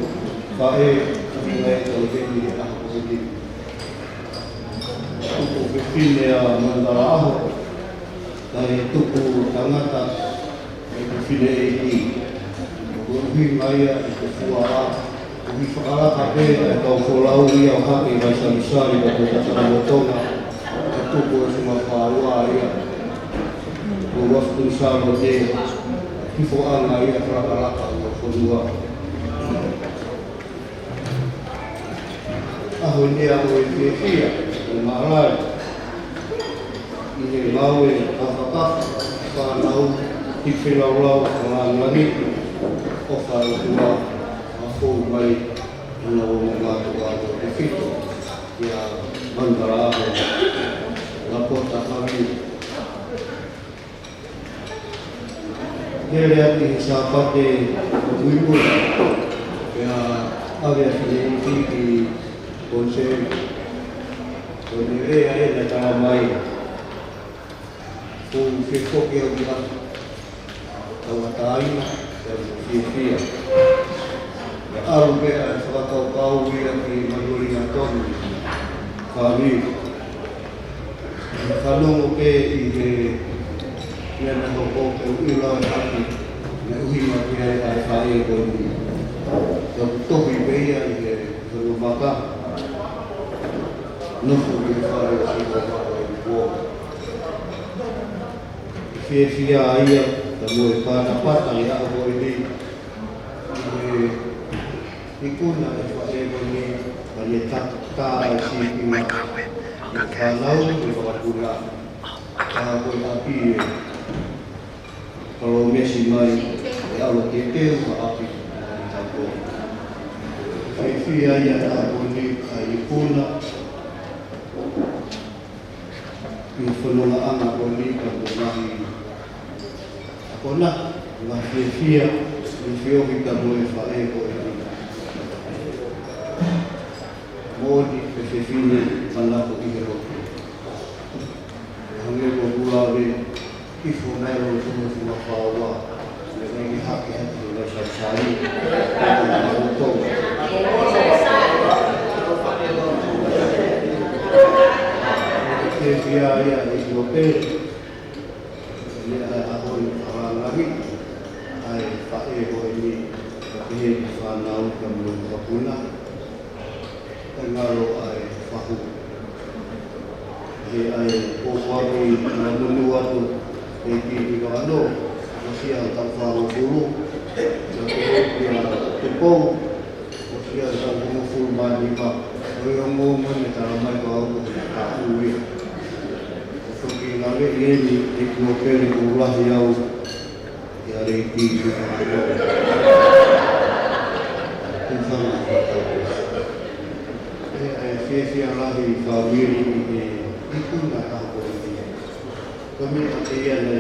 faʻē, ʻoku ngai tau teni he ʻaho ko eni. Tupu fefine ʻa Mandala ʻAho, kae tupu tangata, ʻe fefine ʻEiki. Ko e ʻuhinga ia ʻi he fuaʻa, ʻoku fakalaka pē ʻa e kau folau ia ʻo hake ʻi Vaisalisali ka ko e tatakamotonga, ʻe tupu e Funga Fāua ia. Ko Washington Salote, hifoʻanga ia falakalaka ʻo e fonua. ʻAho ni ʻaho ʻo e fiefia, ʻo mālai. ʻI he ngāue kafakafa, fānau, ʻi he feilaulau, fānau ni, ʻofa ʻa e ʻOtua, ʻa fou mai, ʻa e ongo mātuʻa ʻo e fito, ʻia Mandala ʻAho, Lapota Havi. Lele atu he Sāpate ʻo muimui, pea ʻave ʻa Fineʻeiki ki Ponce, ko e lele ʻa ʻena tala mai, ko e fefoki au ki ʻapi, tauʻatāina, pea mo fiefia. Pea ʻalu pē ʻa e fakakaukau ia ki Manueli Ngatonu, fāmili. Fanongo pē ʻi he meʻa naʻe hoko, pea u ʻilo ʻe haki, naʻe ʻuhinga ki ai ʻa e faʻē ko eni. Ka u tohi pē ia ʻi he fanongo maka. Nofo ki he fale ʻo Sihova ʻo e kuo. Fiefia ia, ka mo e patapata ʻi he ʻaho ko eni. ʻI he ikuna ʻa e faʻē ko eni, ka ne tatā ʻa e sīpinga ʻa e fānau mo e vakapuna. Ka ko e ʻapi ʻe palōmesi mai, ʻe ʻalu ʻo teuteu ha ʻapi ʻi he taʻu ko eni. Fiefia ia ʻaho ko eni, ʻa e ikuna, ʻi he fonongaʻanga ko eni ka ko e ngaahi ʻa ko ena, ngaahi fiefia, ʻi he feohi ka mo e faʻē ko eni. Moʻoni pē fefine manako ʻi he lotu. ʻE hangē ko ʻeku lave, hifo mai ʻa e lotu mo e Funga Fāua, ʻe ʻikai ke hake hake ʻi Vaisalisali. Fiefia ia ʻEiki Nōpele. Lele ʻa e ʻaho ni ʻa e langilangi, ʻa e faʻē ko eni, ka pehē ki he fānau ka mo e vakapuna. Ka ngalo ʻa e fahu. He ʻa e pōpoaki naʻa mou ʻoatu, ʻEiki Nivalano, ʻosi ʻa e taʻu fāngofulu, ka pehē kia Tupou, ʻosi ʻa e taʻu hongofulu mā nima, ʻo e ongoongo ne tala mai ko au ko e taʻu ia. Ko e foki ngale ʻi heni, ʻEiki Nōpele, ʻoku lahi au, ʻia Leiki Nivalano. Tufanga fakatau. ʻE, ʻe fiefia lahi fāmili ʻi he ikuna ʻa e ʻaho ko eni. Ko e meʻa pē ia naʻe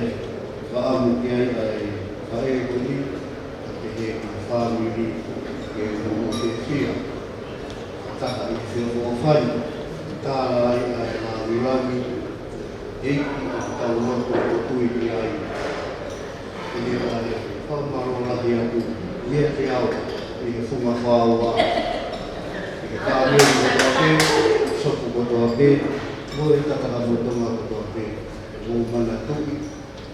fakaʻamu ki ai ʻa e faʻē ko eni, ka pehē ki he fāmili ke mo fiefia. Taha ʻi he feʻofoʻofani, tala ai ʻa e langilangi, ʻEiki ʻoku tau lotu ʻo tui ki ai. ʻI he ʻa e fakamālō lahi atu, ʻiate au, ʻi he Funga Fāua, ʻi he fāmili kotoa pē, sopu kotoa pē, mo e tatakamotonga kotoa pē. Manatuʻi,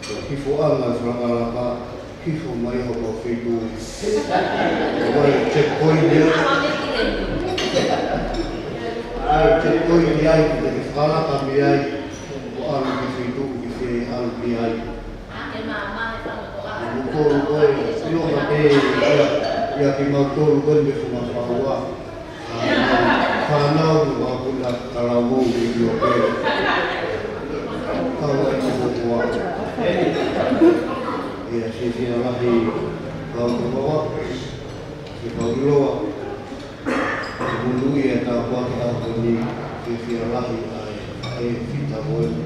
ko e hifoʻanga e fakalakalaka, hifo mai homau feituʻu. Ko e checkpoint ia. Ko e checkpoint ia, ʻi he fakalakalaka mei ai, ko e ʻalu ki he feituʻu, ki he ʻalu mei ai. Ko e kolo ko e, ʻio ka te, ia, ia kimautolu ko e mei he funga fāua. Fānau, fānau, ʻoku na kalamu i ʻio pē. Kau ai ki hokoa. ʻIa, fiefia lahi, kau kamawa, ke kau ʻiloa. Ke monūʻia e tāpuaki ʻaho ko eni, fiefia lahi ai, ʻe fita ko eni.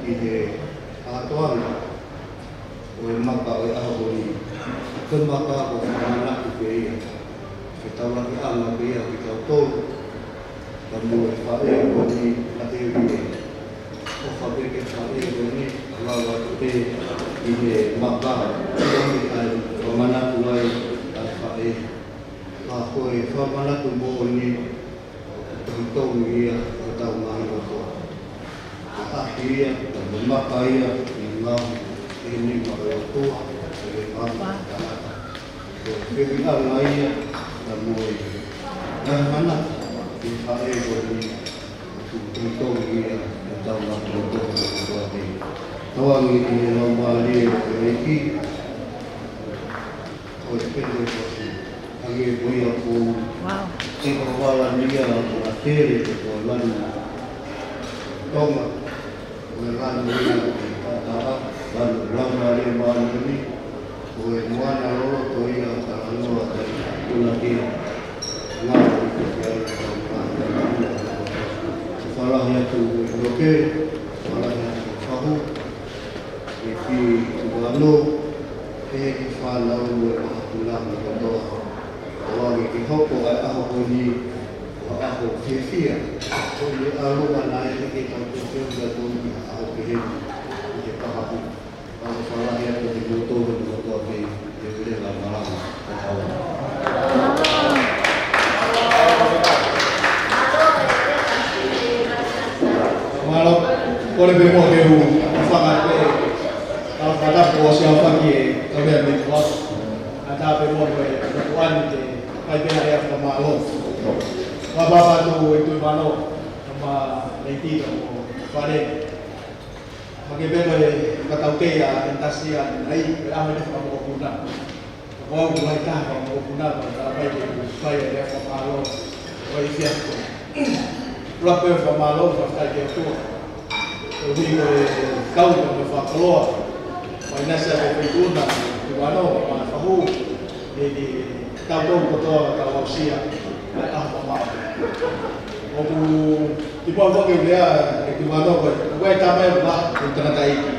ʻI he ʻatoʻanga ʻo e maka ʻo e ʻaho ko eni. Ko e maka ko e fakamanatu pē ia. Fetaulakiʻanga pē ia kitautolu. Ka mo e faʻē ko eni naʻe ui ē. ʻOfa pē ki he faʻē ko eni, lava atu pē ʻi he maka. Ko e maka ʻoku manatu ai ʻa e faʻē. Ka ko e fakamanatu moʻoni, ʻoku tau ia, ʻoku tau ngaahi loto. Ka ʻaki ia, ka mo e maka ia, ʻi he ngaahi, ʻi he nima ʻo e ʻOtua, ʻi he ngaahi tangata. Ko e fehuʻiʻanga ia, ka mo e ngaahi manatu, ʻi he faʻē ko eni, ʻoku tau ia, ʻoku tau ngaahi loto, ʻoku tau ia. Tauange ki he laumālie ʻo e ʻEiki, ʻo e Penitekosi, hangē ko ia ʻoku ou Wow. ʻi he Kovalaia, ʻo e Atele, ʻo e Lanu Tonga, ʻo e Lanu ia, ʻo e Tata, Lanu Laumālie Māʻoniʻoni, ʻo e moana loloto ia, talanoa, tai, tuna ki, ngā, ki, ki, ai, tau, ka, ka, ka, ka, fakalahi atu ʻi loke, fakalahi atu fahu, ʻi he Tuvalu, ʻi he fānau mo e mahakula mo kotoa. ʻOange ke hoko ʻa e ʻaho ko eni, ko ha ʻaho fiefia, ko e ʻalu ʻana e ke tau tō teu ia tō ʻi ha ʻaho pehē ni, ʻi he pahaku. Ka ʻoku fakalahi atu kimoutolu mo kotoa pē, ʻi he ʻuhinga malanga, ʻo tau. Mālō, kole pē mo ke u fanga pē, ka fata ko si au faki e, ka mea me kua. Ka tā pē mo e, ko ani te, kai pē na ea fakamālō. Wa baba tu e tu mano, ma leiti ka mo fare. Hake pē ko e, ka tau kei a, e tasi a, ai, e ame te fakamokopuna. Ko au ko e taha fakamokopuna, ka tala mai ke u fai e lea fakamālō, ko e fiafia. Ula pē fakamālō, fakafetaʻi ki he ʻOtua. Ko e hui ko e kau ka mo e fakakoloa. Mai nasa ko e feituʻu na, Tuvalu, ma fahu, ʻe, ʻe, tau tau kotoa, tau aʻusia, ʻa e ʻaho mamaʻo. ʻOku, ʻi pau fake lea, ʻe Tuvalu ko e, ko e tamai ʻo e tangataʻeiki.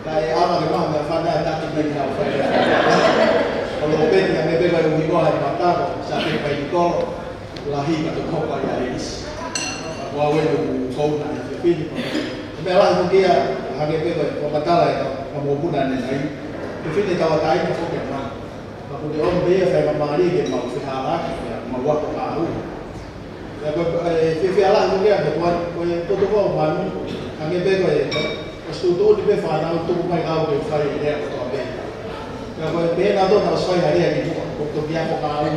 Ka ʻe ʻaonga ke maha mea fana ʻa taki mai ki ha fai. ʻO lo peti a me peka ʻi ʻuhi koa he mata ko, sa ke pai ni kolo, lahi ka to kopa ia e isi. Ka ko au e ʻoku kouna e fefini ko. Ko e meʻa lahi ko kia, hake peka ko matala e ka, ka mokopuna ne nai. Fefini tauʻatāina ko ke ma. Ka ko te ono pē ia fai mamali ke mau fehālaaki, ke mau ako ngāue. Ka ko e, e, fiefia lahi ko ia, ko e, ko e, ko e toko manu, hangē pē ko e, ko e tuʻutuʻuni pē fānau tuku mai kau ke fai e lea kotoa pē. Ka ko e pehē naʻa tō na ʻosi fai ha lea ki muʻa, ko e toki ako ngāue,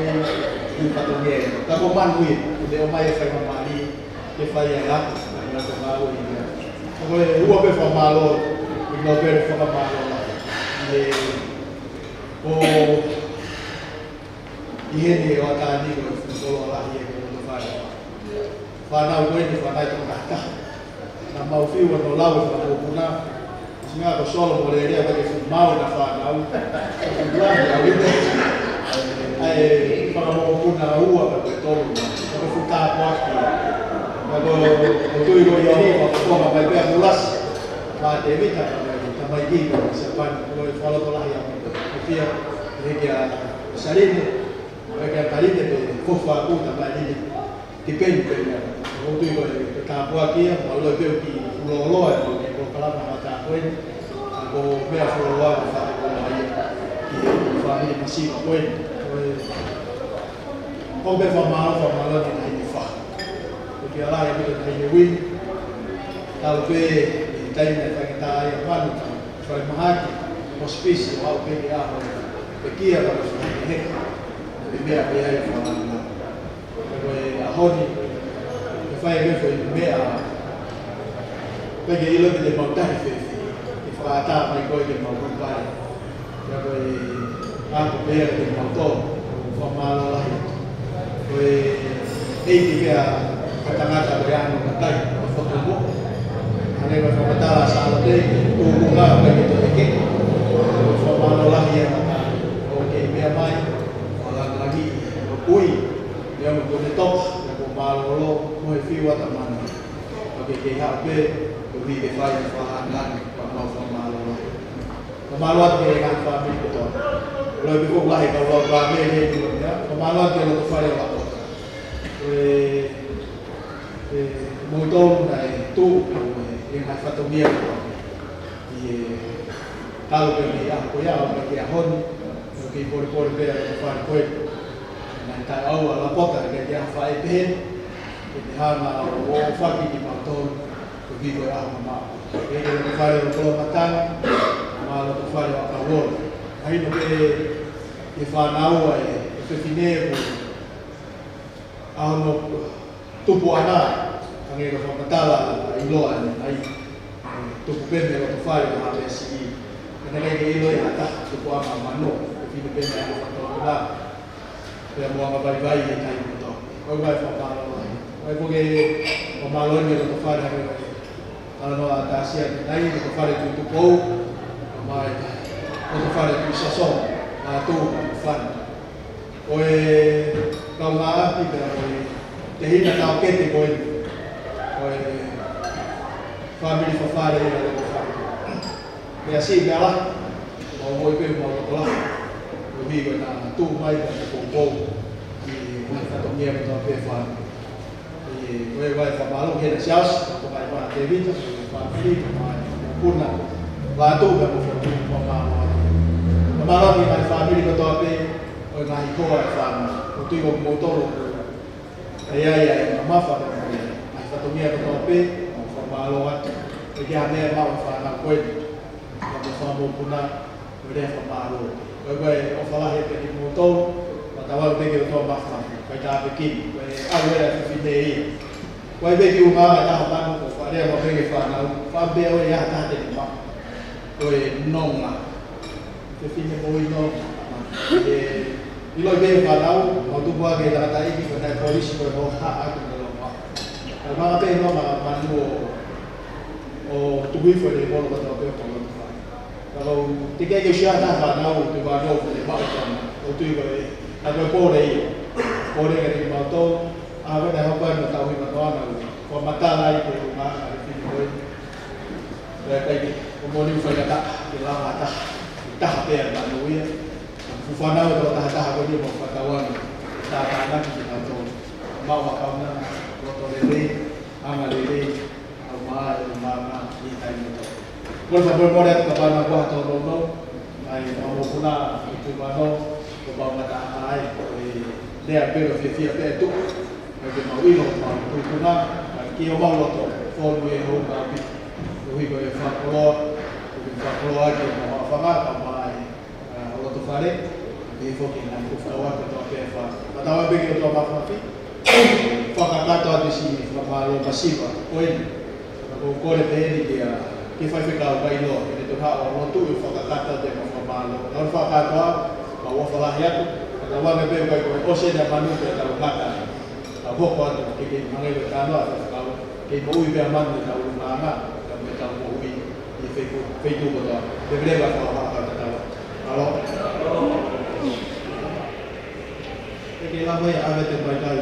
ʻi fatongia. Ka ko manu ia, ko te ʻomai e fai mamali, ke fai ai ako, ka ina ko ngāue ia. Ka ko e ua pē fakamālō, ʻi nō pē fakamālō. ʻI he, ko ʻi heni ʻo ʻatā ni ko e fuʻu kolo lahi e ko e fai. Fānau ko eni fānau toko taha. Naʻa mau fiu ʻo lau e fakamokopuna. Singa ko Solo mo Lelea ko e fuʻu mau na fānau. Fuʻu lahi ʻa ʻuta. ʻAi fakamokopuna ua ka ko e tolu. Ka ko e fuʻu tāpuaki. Ka ko, ko tui ko ia ni, ko e konga mai pea Mulasi. Ma Tevita, ka mai, ka mai ki, ka mai Sapani. Ko e fakalotolahi ʻa mo. Ko fia, he kia Saline. Ko e kia Kaline pe, ko Faku, ka mai Line. Tipeni pē ia. ʻOku ou tui ko e, ko e tāpuaki ia, ma loi pē ki fuoloa, ko e polokalama ma tā ko eni. Ka ko e meʻa fuoloa, ko e faʻa ko ia. Ki he fāmili masiva ko eni. Ko e, ko e pē fakamālō, fakamālō ni na hini fa. Ko e kia la ia ko e na hini ui. Tau pē, e taimi na fai ʻA ia manu, falemahaki, hospice, ʻo aʻu pē ki he ʻaho, pekia, ka ko e fakahekeheka, ʻe meʻa pē ai e fakalanga. Ka ko e ʻaho ni, ʻe fai ʻe he foʻi meʻa, ʻikai ke ʻilo pe te mau tahi fēfē, ke fakaʻatā mai koe ke mau kū pale. Ka ko e ako pē ia kiate kimoutolu, fakamālō lahi. Ko e ʻeiki pē ʻa e tangata ko e ano kakai, ko e fokotuʻu. Hangē ko e fakamatala ʻa Sālote, ko e tuʻunga ʻoku ʻikai ke toe ʻeke. Ko e fakamālō lahi ia ʻa e kakai ʻoku kei meʻa mai, ʻo langilangiʻi, ʻo kui, meʻa mo kone toka, ʻa ia ko e mālōlō, mo e fiu ʻa e tamana. ʻOku kei haʻu pē, koeʻuhi ke fai e fakaʻangaʻanga, ko e mau fakamālō lahi. Fakamālō atu ki he ngaahi fāmili kotoa. Loi pē ʻoku lahi e kau lau fāmili he ʻaho ni, fakamālō atu ki he loto fale ʻo Lakota. Ko e, ʻe, kimoutolu naʻe tuʻu, ʻi he ngaahi fatongia kotoa. ʻI he talu pē mei he ʻaho ko ia, ʻo aʻu ki he ʻaho ni, ʻoku kei polepole pē ʻa e loto fale ko ē. Naʻe taʻeʻaonga ʻa Lakota, ʻikai ke ʻi ai ha faʻē pehē, ke ne hanga ʻo ʻofa kiate kimautolu, koeʻuhi ko e ʻaho mamaʻo. Pehē ki he loto fale ʻo Kolomatanga, mo e loto fale ʻo ʻAkauola. Mahino pē ʻe he fānau ʻa e fefine ko e ʻaho hono tupuʻanga, hangē ko e fakamatala ʻa ʻIloa ʻanenai, ʻe tupu pē mei he loto fale ʻo Haʻapeasiʻi. Ka naʻe ʻikai ke ʻilo ʻe ha taha tupuʻanga mano, fefine pē naʻe ʻi ai hono fanga tokolahi. Pea mo anga vaivai he taimi kotoa. Ko e ʻuhinga e fakamālō lahi. Ko e ʻuhinga e fakamālō eni ki he loto fale hangē ko e talanoa ʻa Tasia ʻanenai, loto fale Tuʻi Tupou, ʻa mai, loto fale Tuʻi Sasong, ʻa Tuʻi Tupou. Ko e kaungāʻapi pea mo e tehina taʻokete ko eni. Ko e fāmili fafale ia ʻo e loto fale. Meʻa siʻi meʻa lahi, mau moʻui pē mau loto lahi. Koeʻuhi ko ʻena tuʻu mai pea mo e poupou ʻi he ngaahi fatongia kotoa pē fāmili. ʻE, ko e ʻuhinga e fakamālō ki he Siaosi, ko e Kau Mai Tēvita, ko e fāmili, ko e mokopuna, Vatu, pea mo e fāmili, fakamālō atu. Fakamālō ki he ngaahi fāmili kotoa pē, ko e ngaahi hoa ʻa e fānau. ʻOku ou tui ko kimoutolu, ʻe ʻi ai ʻa e mamafa pea mo e ngaahi fatongia kotoa pē, mau fakamālō atu. ʻIkai ke ʻi ai ha meʻa ʻe maʻu ʻe he fānau ko eni. Ka ko e fanga mokopuna, ko e lea fakamālō. Ko e, ko e ʻofa lahi pē kiate kimoutolu, ʻoku tau ʻalu pē ki he ʻOtua Māfimafi, fai tāpuekina, ko e ʻalu ʻa e fefine ia. Ko e pē kiʻi ʻuhinga ʻe taha manu, ko e fakalea mai pē ki he fānau, fai pē ʻoku ʻi ai ha taha te ne maʻu. Ko e nonga. Fefine moʻui nonga. ʻE, ʻiloʻi pē ʻe he fānau, mau tupu hake he tangataʻeiki, ko e naʻe polisi, ko e hohaʻa atu mo e longoaʻa. Ka ʻe maʻu pē nonga manu ʻo, ʻo tuku hifo ʻene kolo kotoa pē ʻo kolo kotoa. Ka ʻoku teʻeki ke ʻi ai ha taha fānau, tuʻi fānau, ʻoku ne maʻu e tama. ʻOku ou tui ko e, ka ko e pole ia. Pole kiate kimautolu, ʻa ko e naʻe hoko ai ʻa e tauhi manoa na, ko e matala ai ko e ʻuhinga ʻa e fefine ko ē. Pea ʻikai ke, ʻoku moʻoni ʻoku faingataʻa ke lava ha taha, taha pē ʻa e manu ia. Ka fuʻu fānau ʻe toko taha taha ko eni mo fakatauange, tātānaki kinautolu. Maʻu ʻa e kaunanga, loto lelei, anga lelei, ʻa e maʻa e ʻuhinga ʻi he taimi kotoa. Ko e fakamolemole atu ka pana kua ha tōnounou, ʻa e fanga mokopuna, ʻi Tuvalu, ko e pau ngata ai, ko e lea pē ʻoku fiefia pē ʻa e tuʻi, ʻikai ke mau ʻilo, mau tuʻunga, ʻikai ke ʻi homau loto, fonu e hounga ʻaupito, koeʻuhi ko e fakakoloa, ko e fakakoloa ki homau fanga, ka mai, ʻa, ʻo loto fale, ke foki na ko fakawa ko tō pē fa. Ka tau pē ki he ʻOtua Māfimafi, fakakakato atu siʻi fakamālō masiva ko eni. Ka ʻoku ou kole pē eni ki he, ki he faifekau Vailoa, ke ne toki haʻu ʻo lotu ʻo fakakakato atu e fakamālō. Ka ʻoku fakakakato atu, ka ʻoku ʻofa lahi atu, ka tau anga pē ʻikai ko e ʻosi eni ʻa e manu ke tau ngata. Ka hoko atu, ke kei hangē ko e talanoa ʻa e faifekau, kei moʻui pē ʻa e manu ʻi heʻetau ʻulungaanga, ka mo ʻetau moʻui ʻi he feituʻu, feituʻu kotoa. Leveleva e fakahā ʻa e tatau. ʻAlo. ʻE kei lava ia ʻave te mai kai.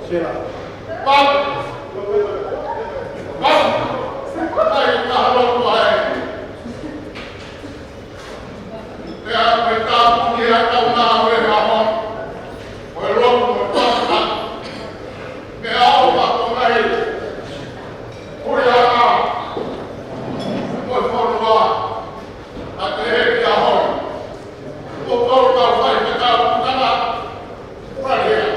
Pela. Pau. Pau. Pau. Pea ko e tāpuni ʻa e kau ngāue he ʻaho ni, ko e lotu mo e fakafetaʻi. Meʻa ʻoku ʻaonga ai, ko e anga, ko e fonua, ʻa e ʻEiki ʻaho ni. Ko e kau faifekau tangata, ʻoku ʻi ai.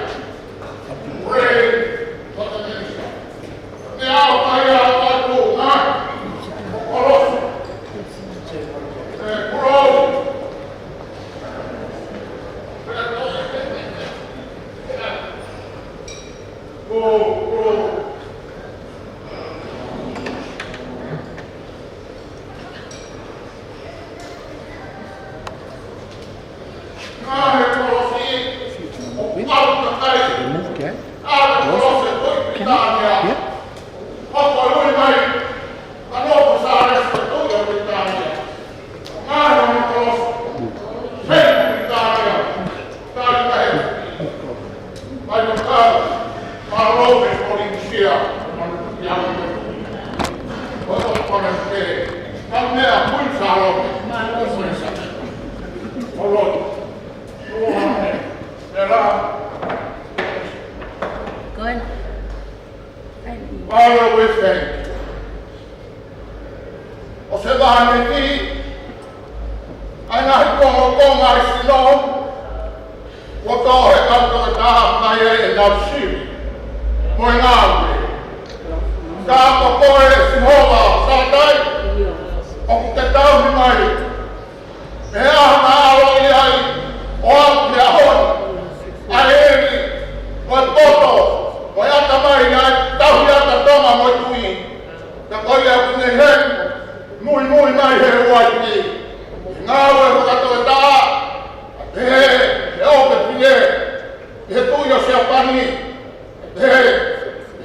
Remove that. Can you? Yeah. Go ahead. Father, we thank you. ʻO se vaha ni ki, ʻa e ngaahi kongokonga ʻa e sino, kuo tō he kau toketā mai ʻenau sivi mo e ngāue. Ka ko koe Sihova Sātai, ʻoku ke tauhi mai. Pea ʻa e ʻaloʻi ai ʻo aʻu ki he ʻaho ni, ʻa e ʻEiki, ko e poto, ko e ʻatamai ʻa e tauhi ʻa Tonga mo e tuʻi. Ka ko ia ʻoku ne heni, muimui mai he uaiki. Ngāue fakatoketā, he, he ʻope pile, he tuʻi ʻo Siapani, he, he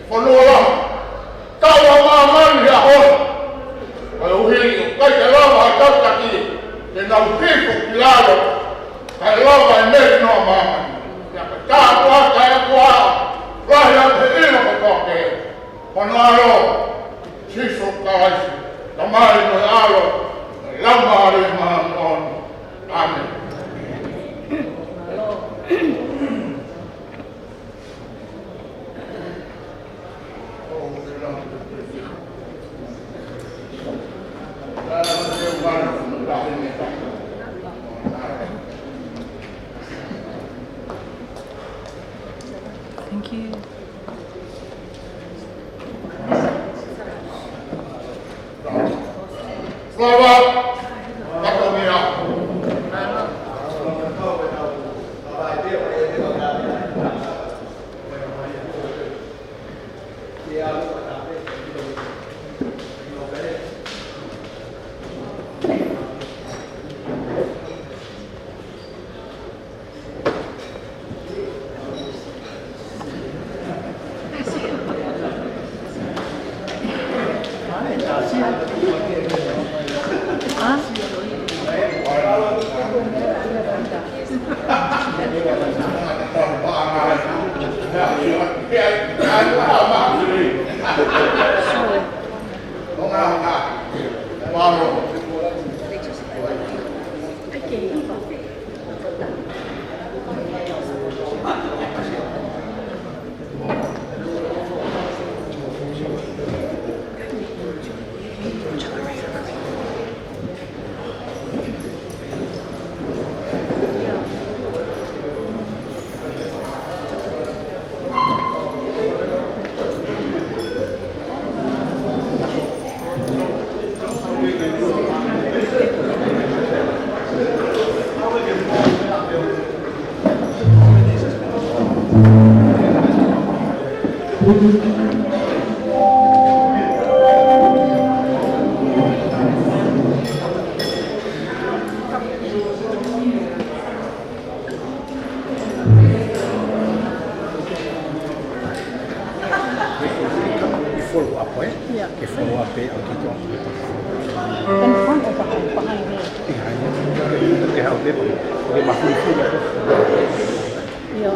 fonua lama. Tau ʻa māmani he ʻaho ni. Koeʻuhi, ʻoku ʻikai ke lava ʻa e kau taki, ke nau hifo ki lalo, kae lava e meli noa māmani. Pea ko e tāpuaki ʻa e ʻOtua, lahi ʻa e ʻilo kotoa pē. Ko hono ʻAlo, Sīsū Kalaisi, Tamai mo e ʻAlo, mo e Laumālie Māʻoniʻoni. ʻĀmeni. Thank you. Ke follow up, ē? Ia. Ke follow up ē, ʻalu ki tuʻa. Confirm ʻo pahan, pahan ē. Ia, ia, ia, ia, ke haʻu pē, ke mafuli fuli atu. Ia.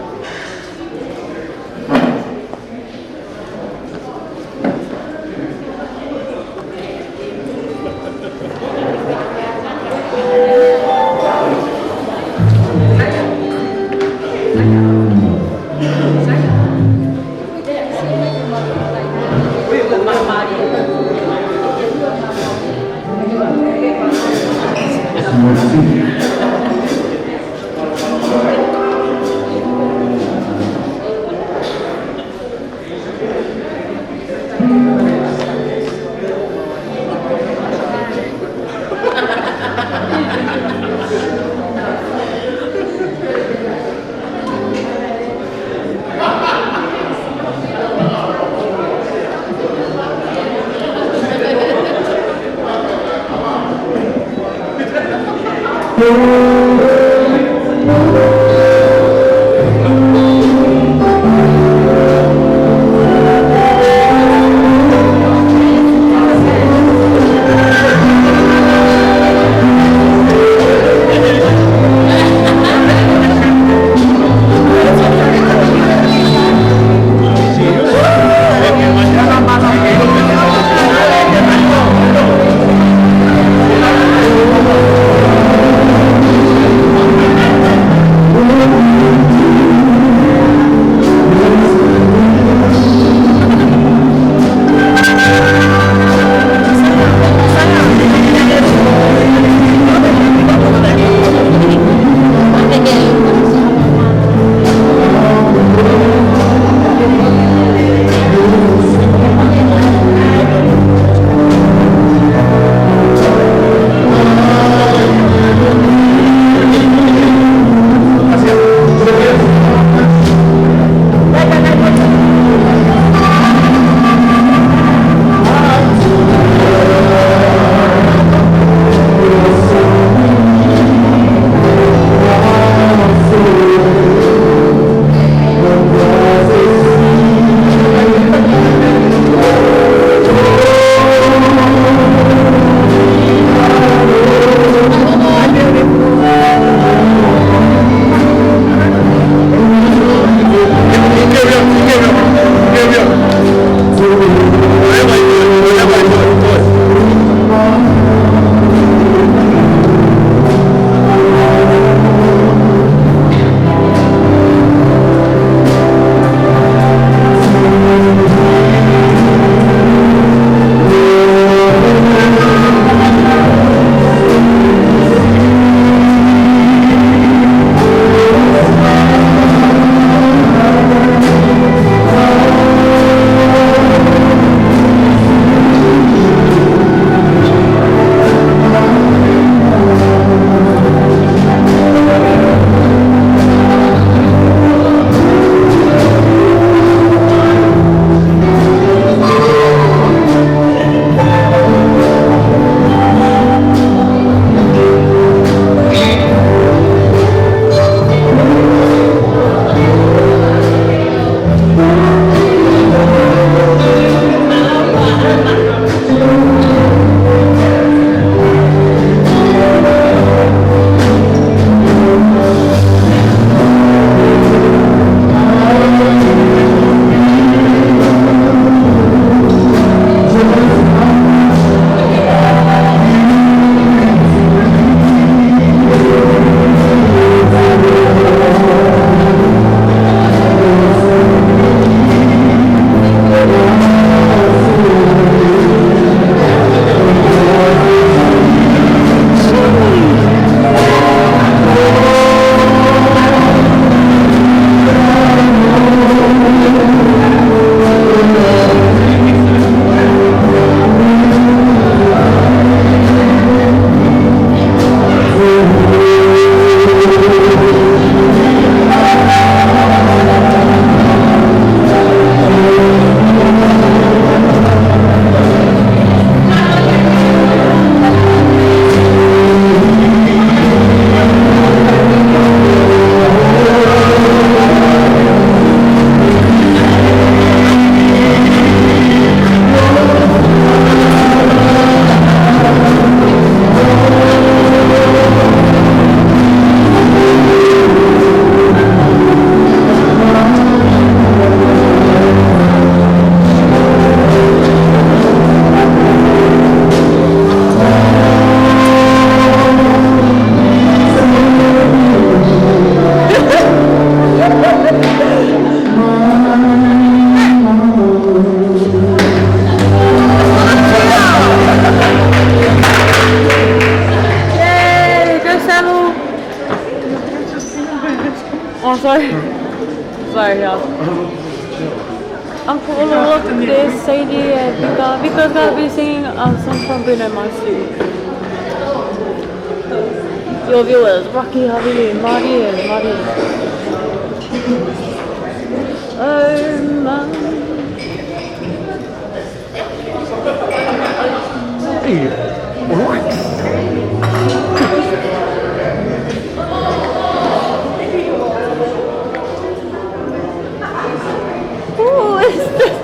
Oh, sorry. Sorry, y'all. Uncle Olo, look, there's Sadie and Vika. Vika's gonna be singing a song from Bruno Mars too. Your viewers, Rocky, Harvey, Marty, and Marty. Oh, my. Who is this?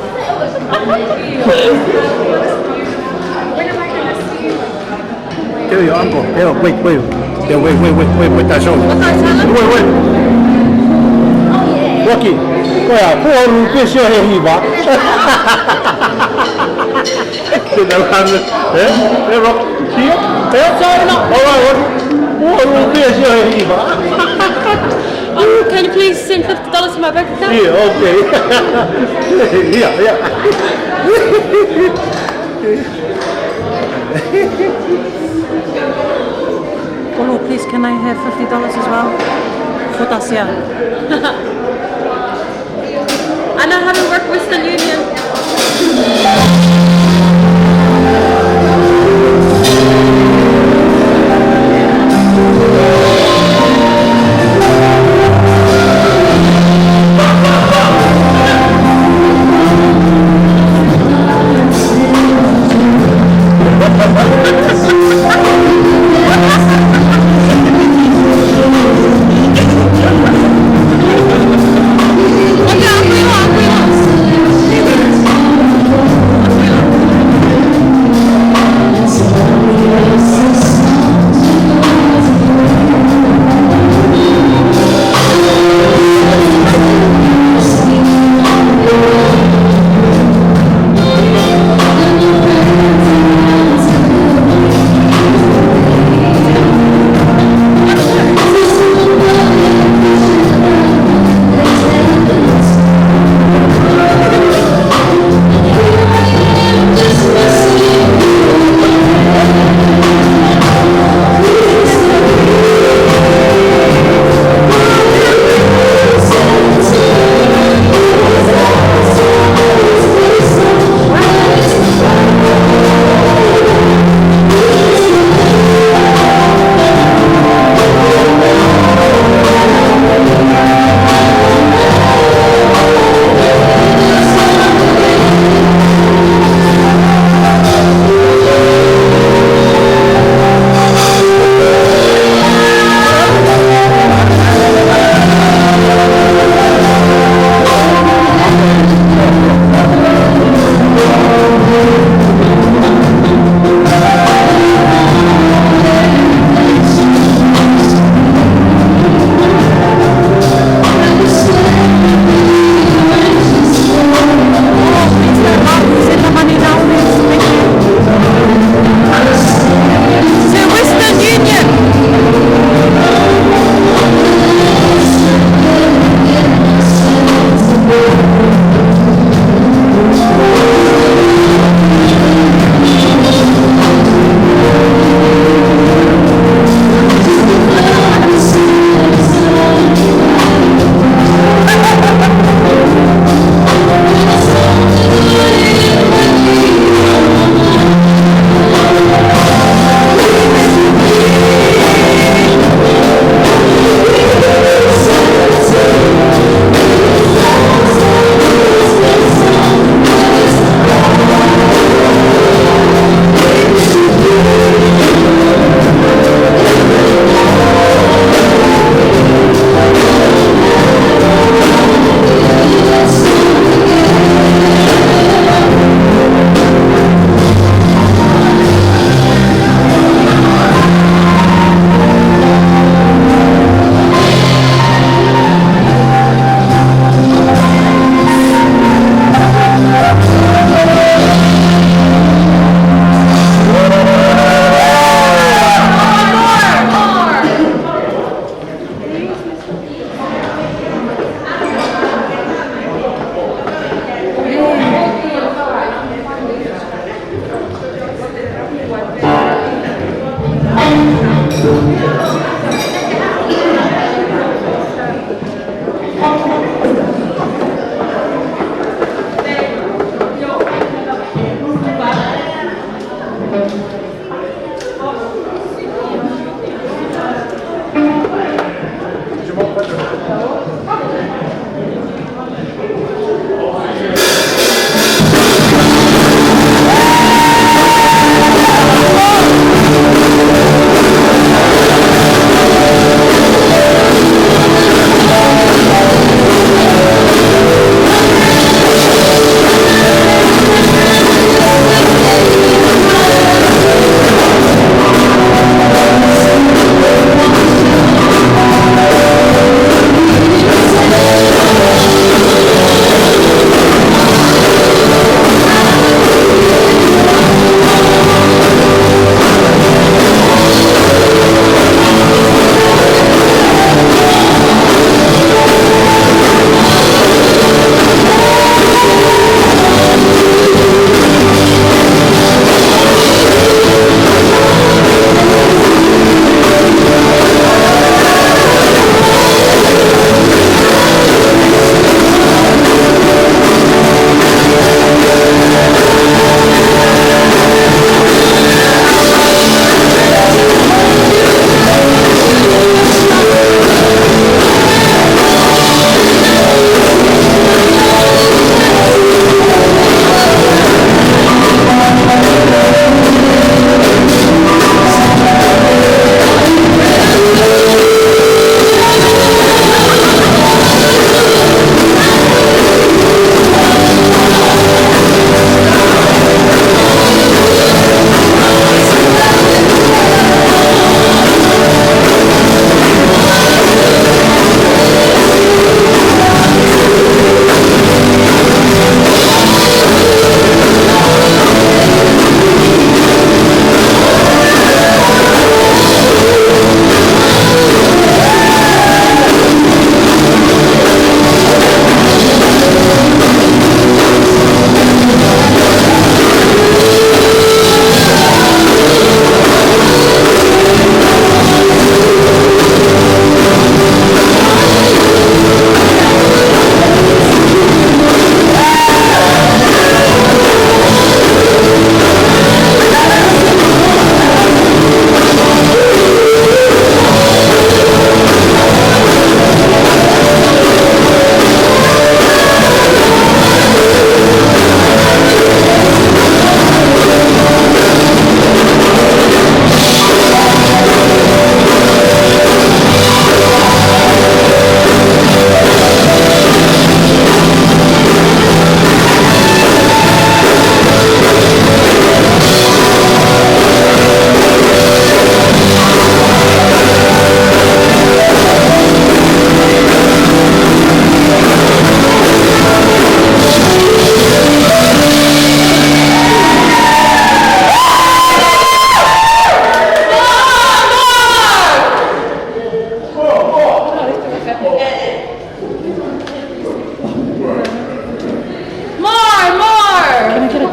Tell your uncle. Tell, wait, wait. Tell, wait, wait, wait, wait, wait, that's all. What can I tell him? Wait, wait. Rocky, ko e hā, ko e ʻū pēsi ʻo e hiva. Tēnā, ē? Ē, Rocky? Ē? Sorry, no. All right, Rocky. Ko e ʻū pēsi ʻo e hiva. Um, can you please send fifty dollars to my bank account? Yeah, okay. Yeah, yeah. Olo, please, can I have fifty dollars as well? Futasia. I know how to work Western Union.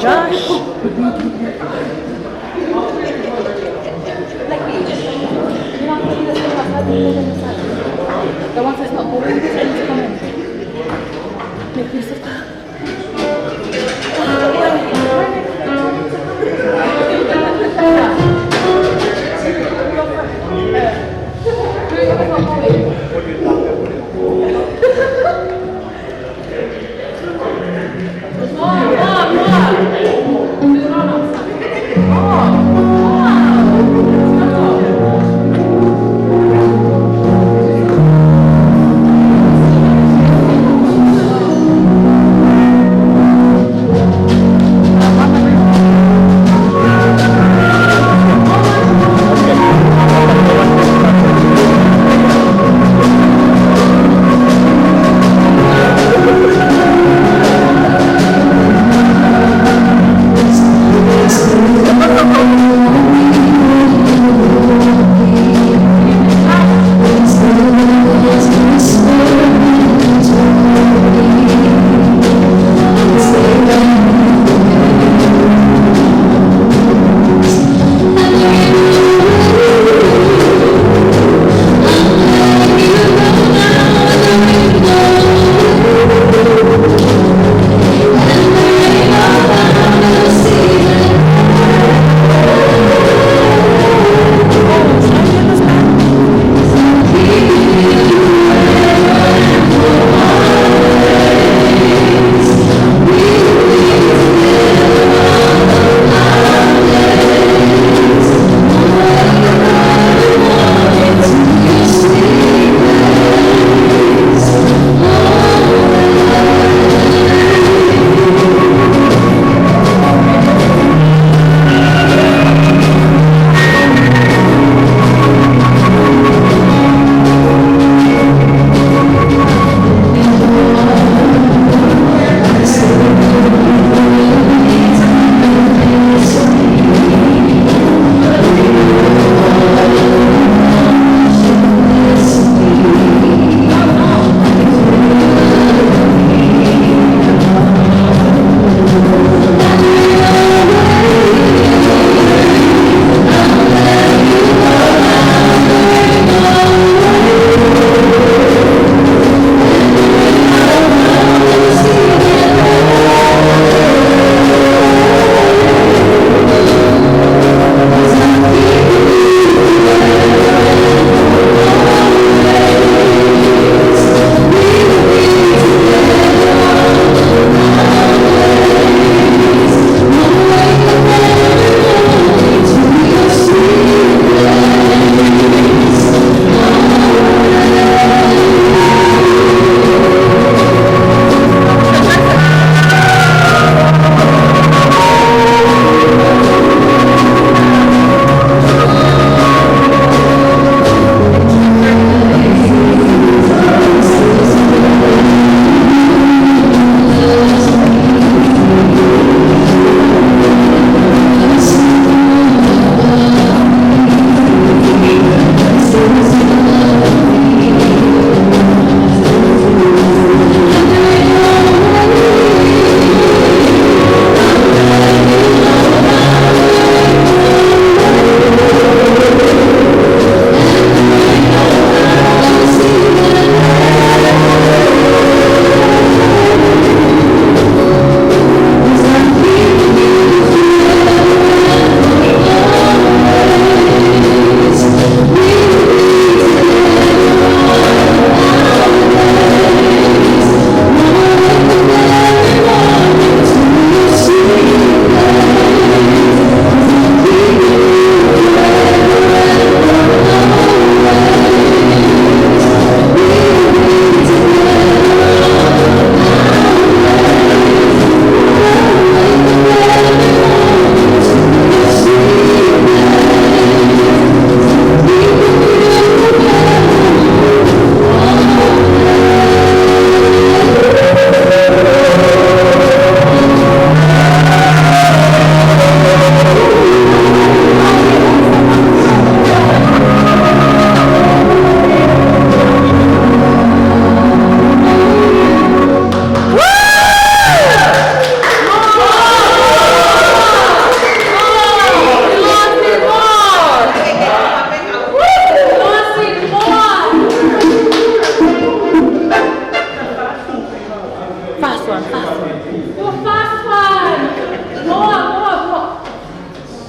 Josh.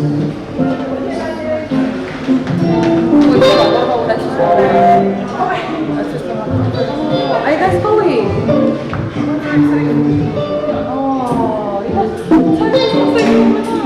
Are you guys going? Oh, yeah. Tell your mom.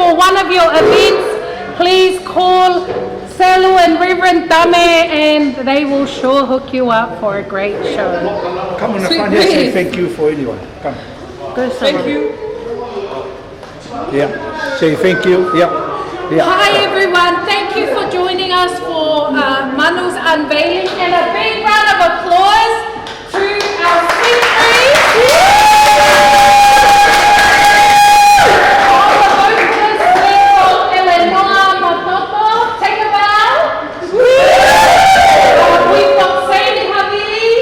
for one of your events, please call Salu and Reverend Tame, and they will sure hook you up for a great show. Come on, Sweet Afania, say thank you for anyone. Come. Thank you. Yeah, say thank you. Yeah, yeah. Hi everyone, thank you for joining us for uh, Manu's unveiling, and a big round of applause to our singers. On the vocals, we've got Eleanor Matoto, take a bow. Uh, we've got Sadie Havili.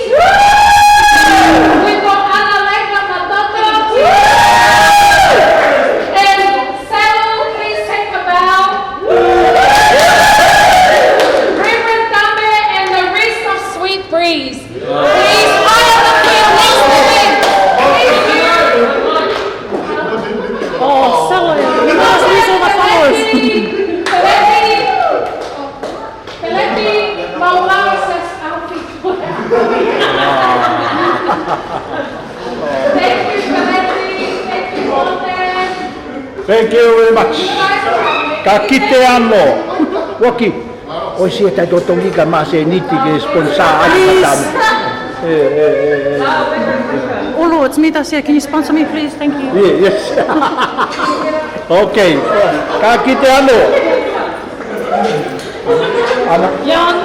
We've got Ana Leila Matoto. And Salu, please take a bow. Reverend Tame and the rest of Sweet Breeze. Please fire them for your next event. Thank you. Oh, Salu. You must miss all the flowers. Kaleti, Kaleti, Maumau says Alfie. Thank you, Kaleti. Thank you, Walter. Thank you very much. Ka kite ano. Waki. ʻOsi e tai totongi ka mase niti ke sponsor ai ka tamu. Eh, eh, eh, eh. Ulu, it's me, Tasia. Can you sponsor me, please? Thank you. Yeah, yes. Okay. Ka kite ano. Ana. Young.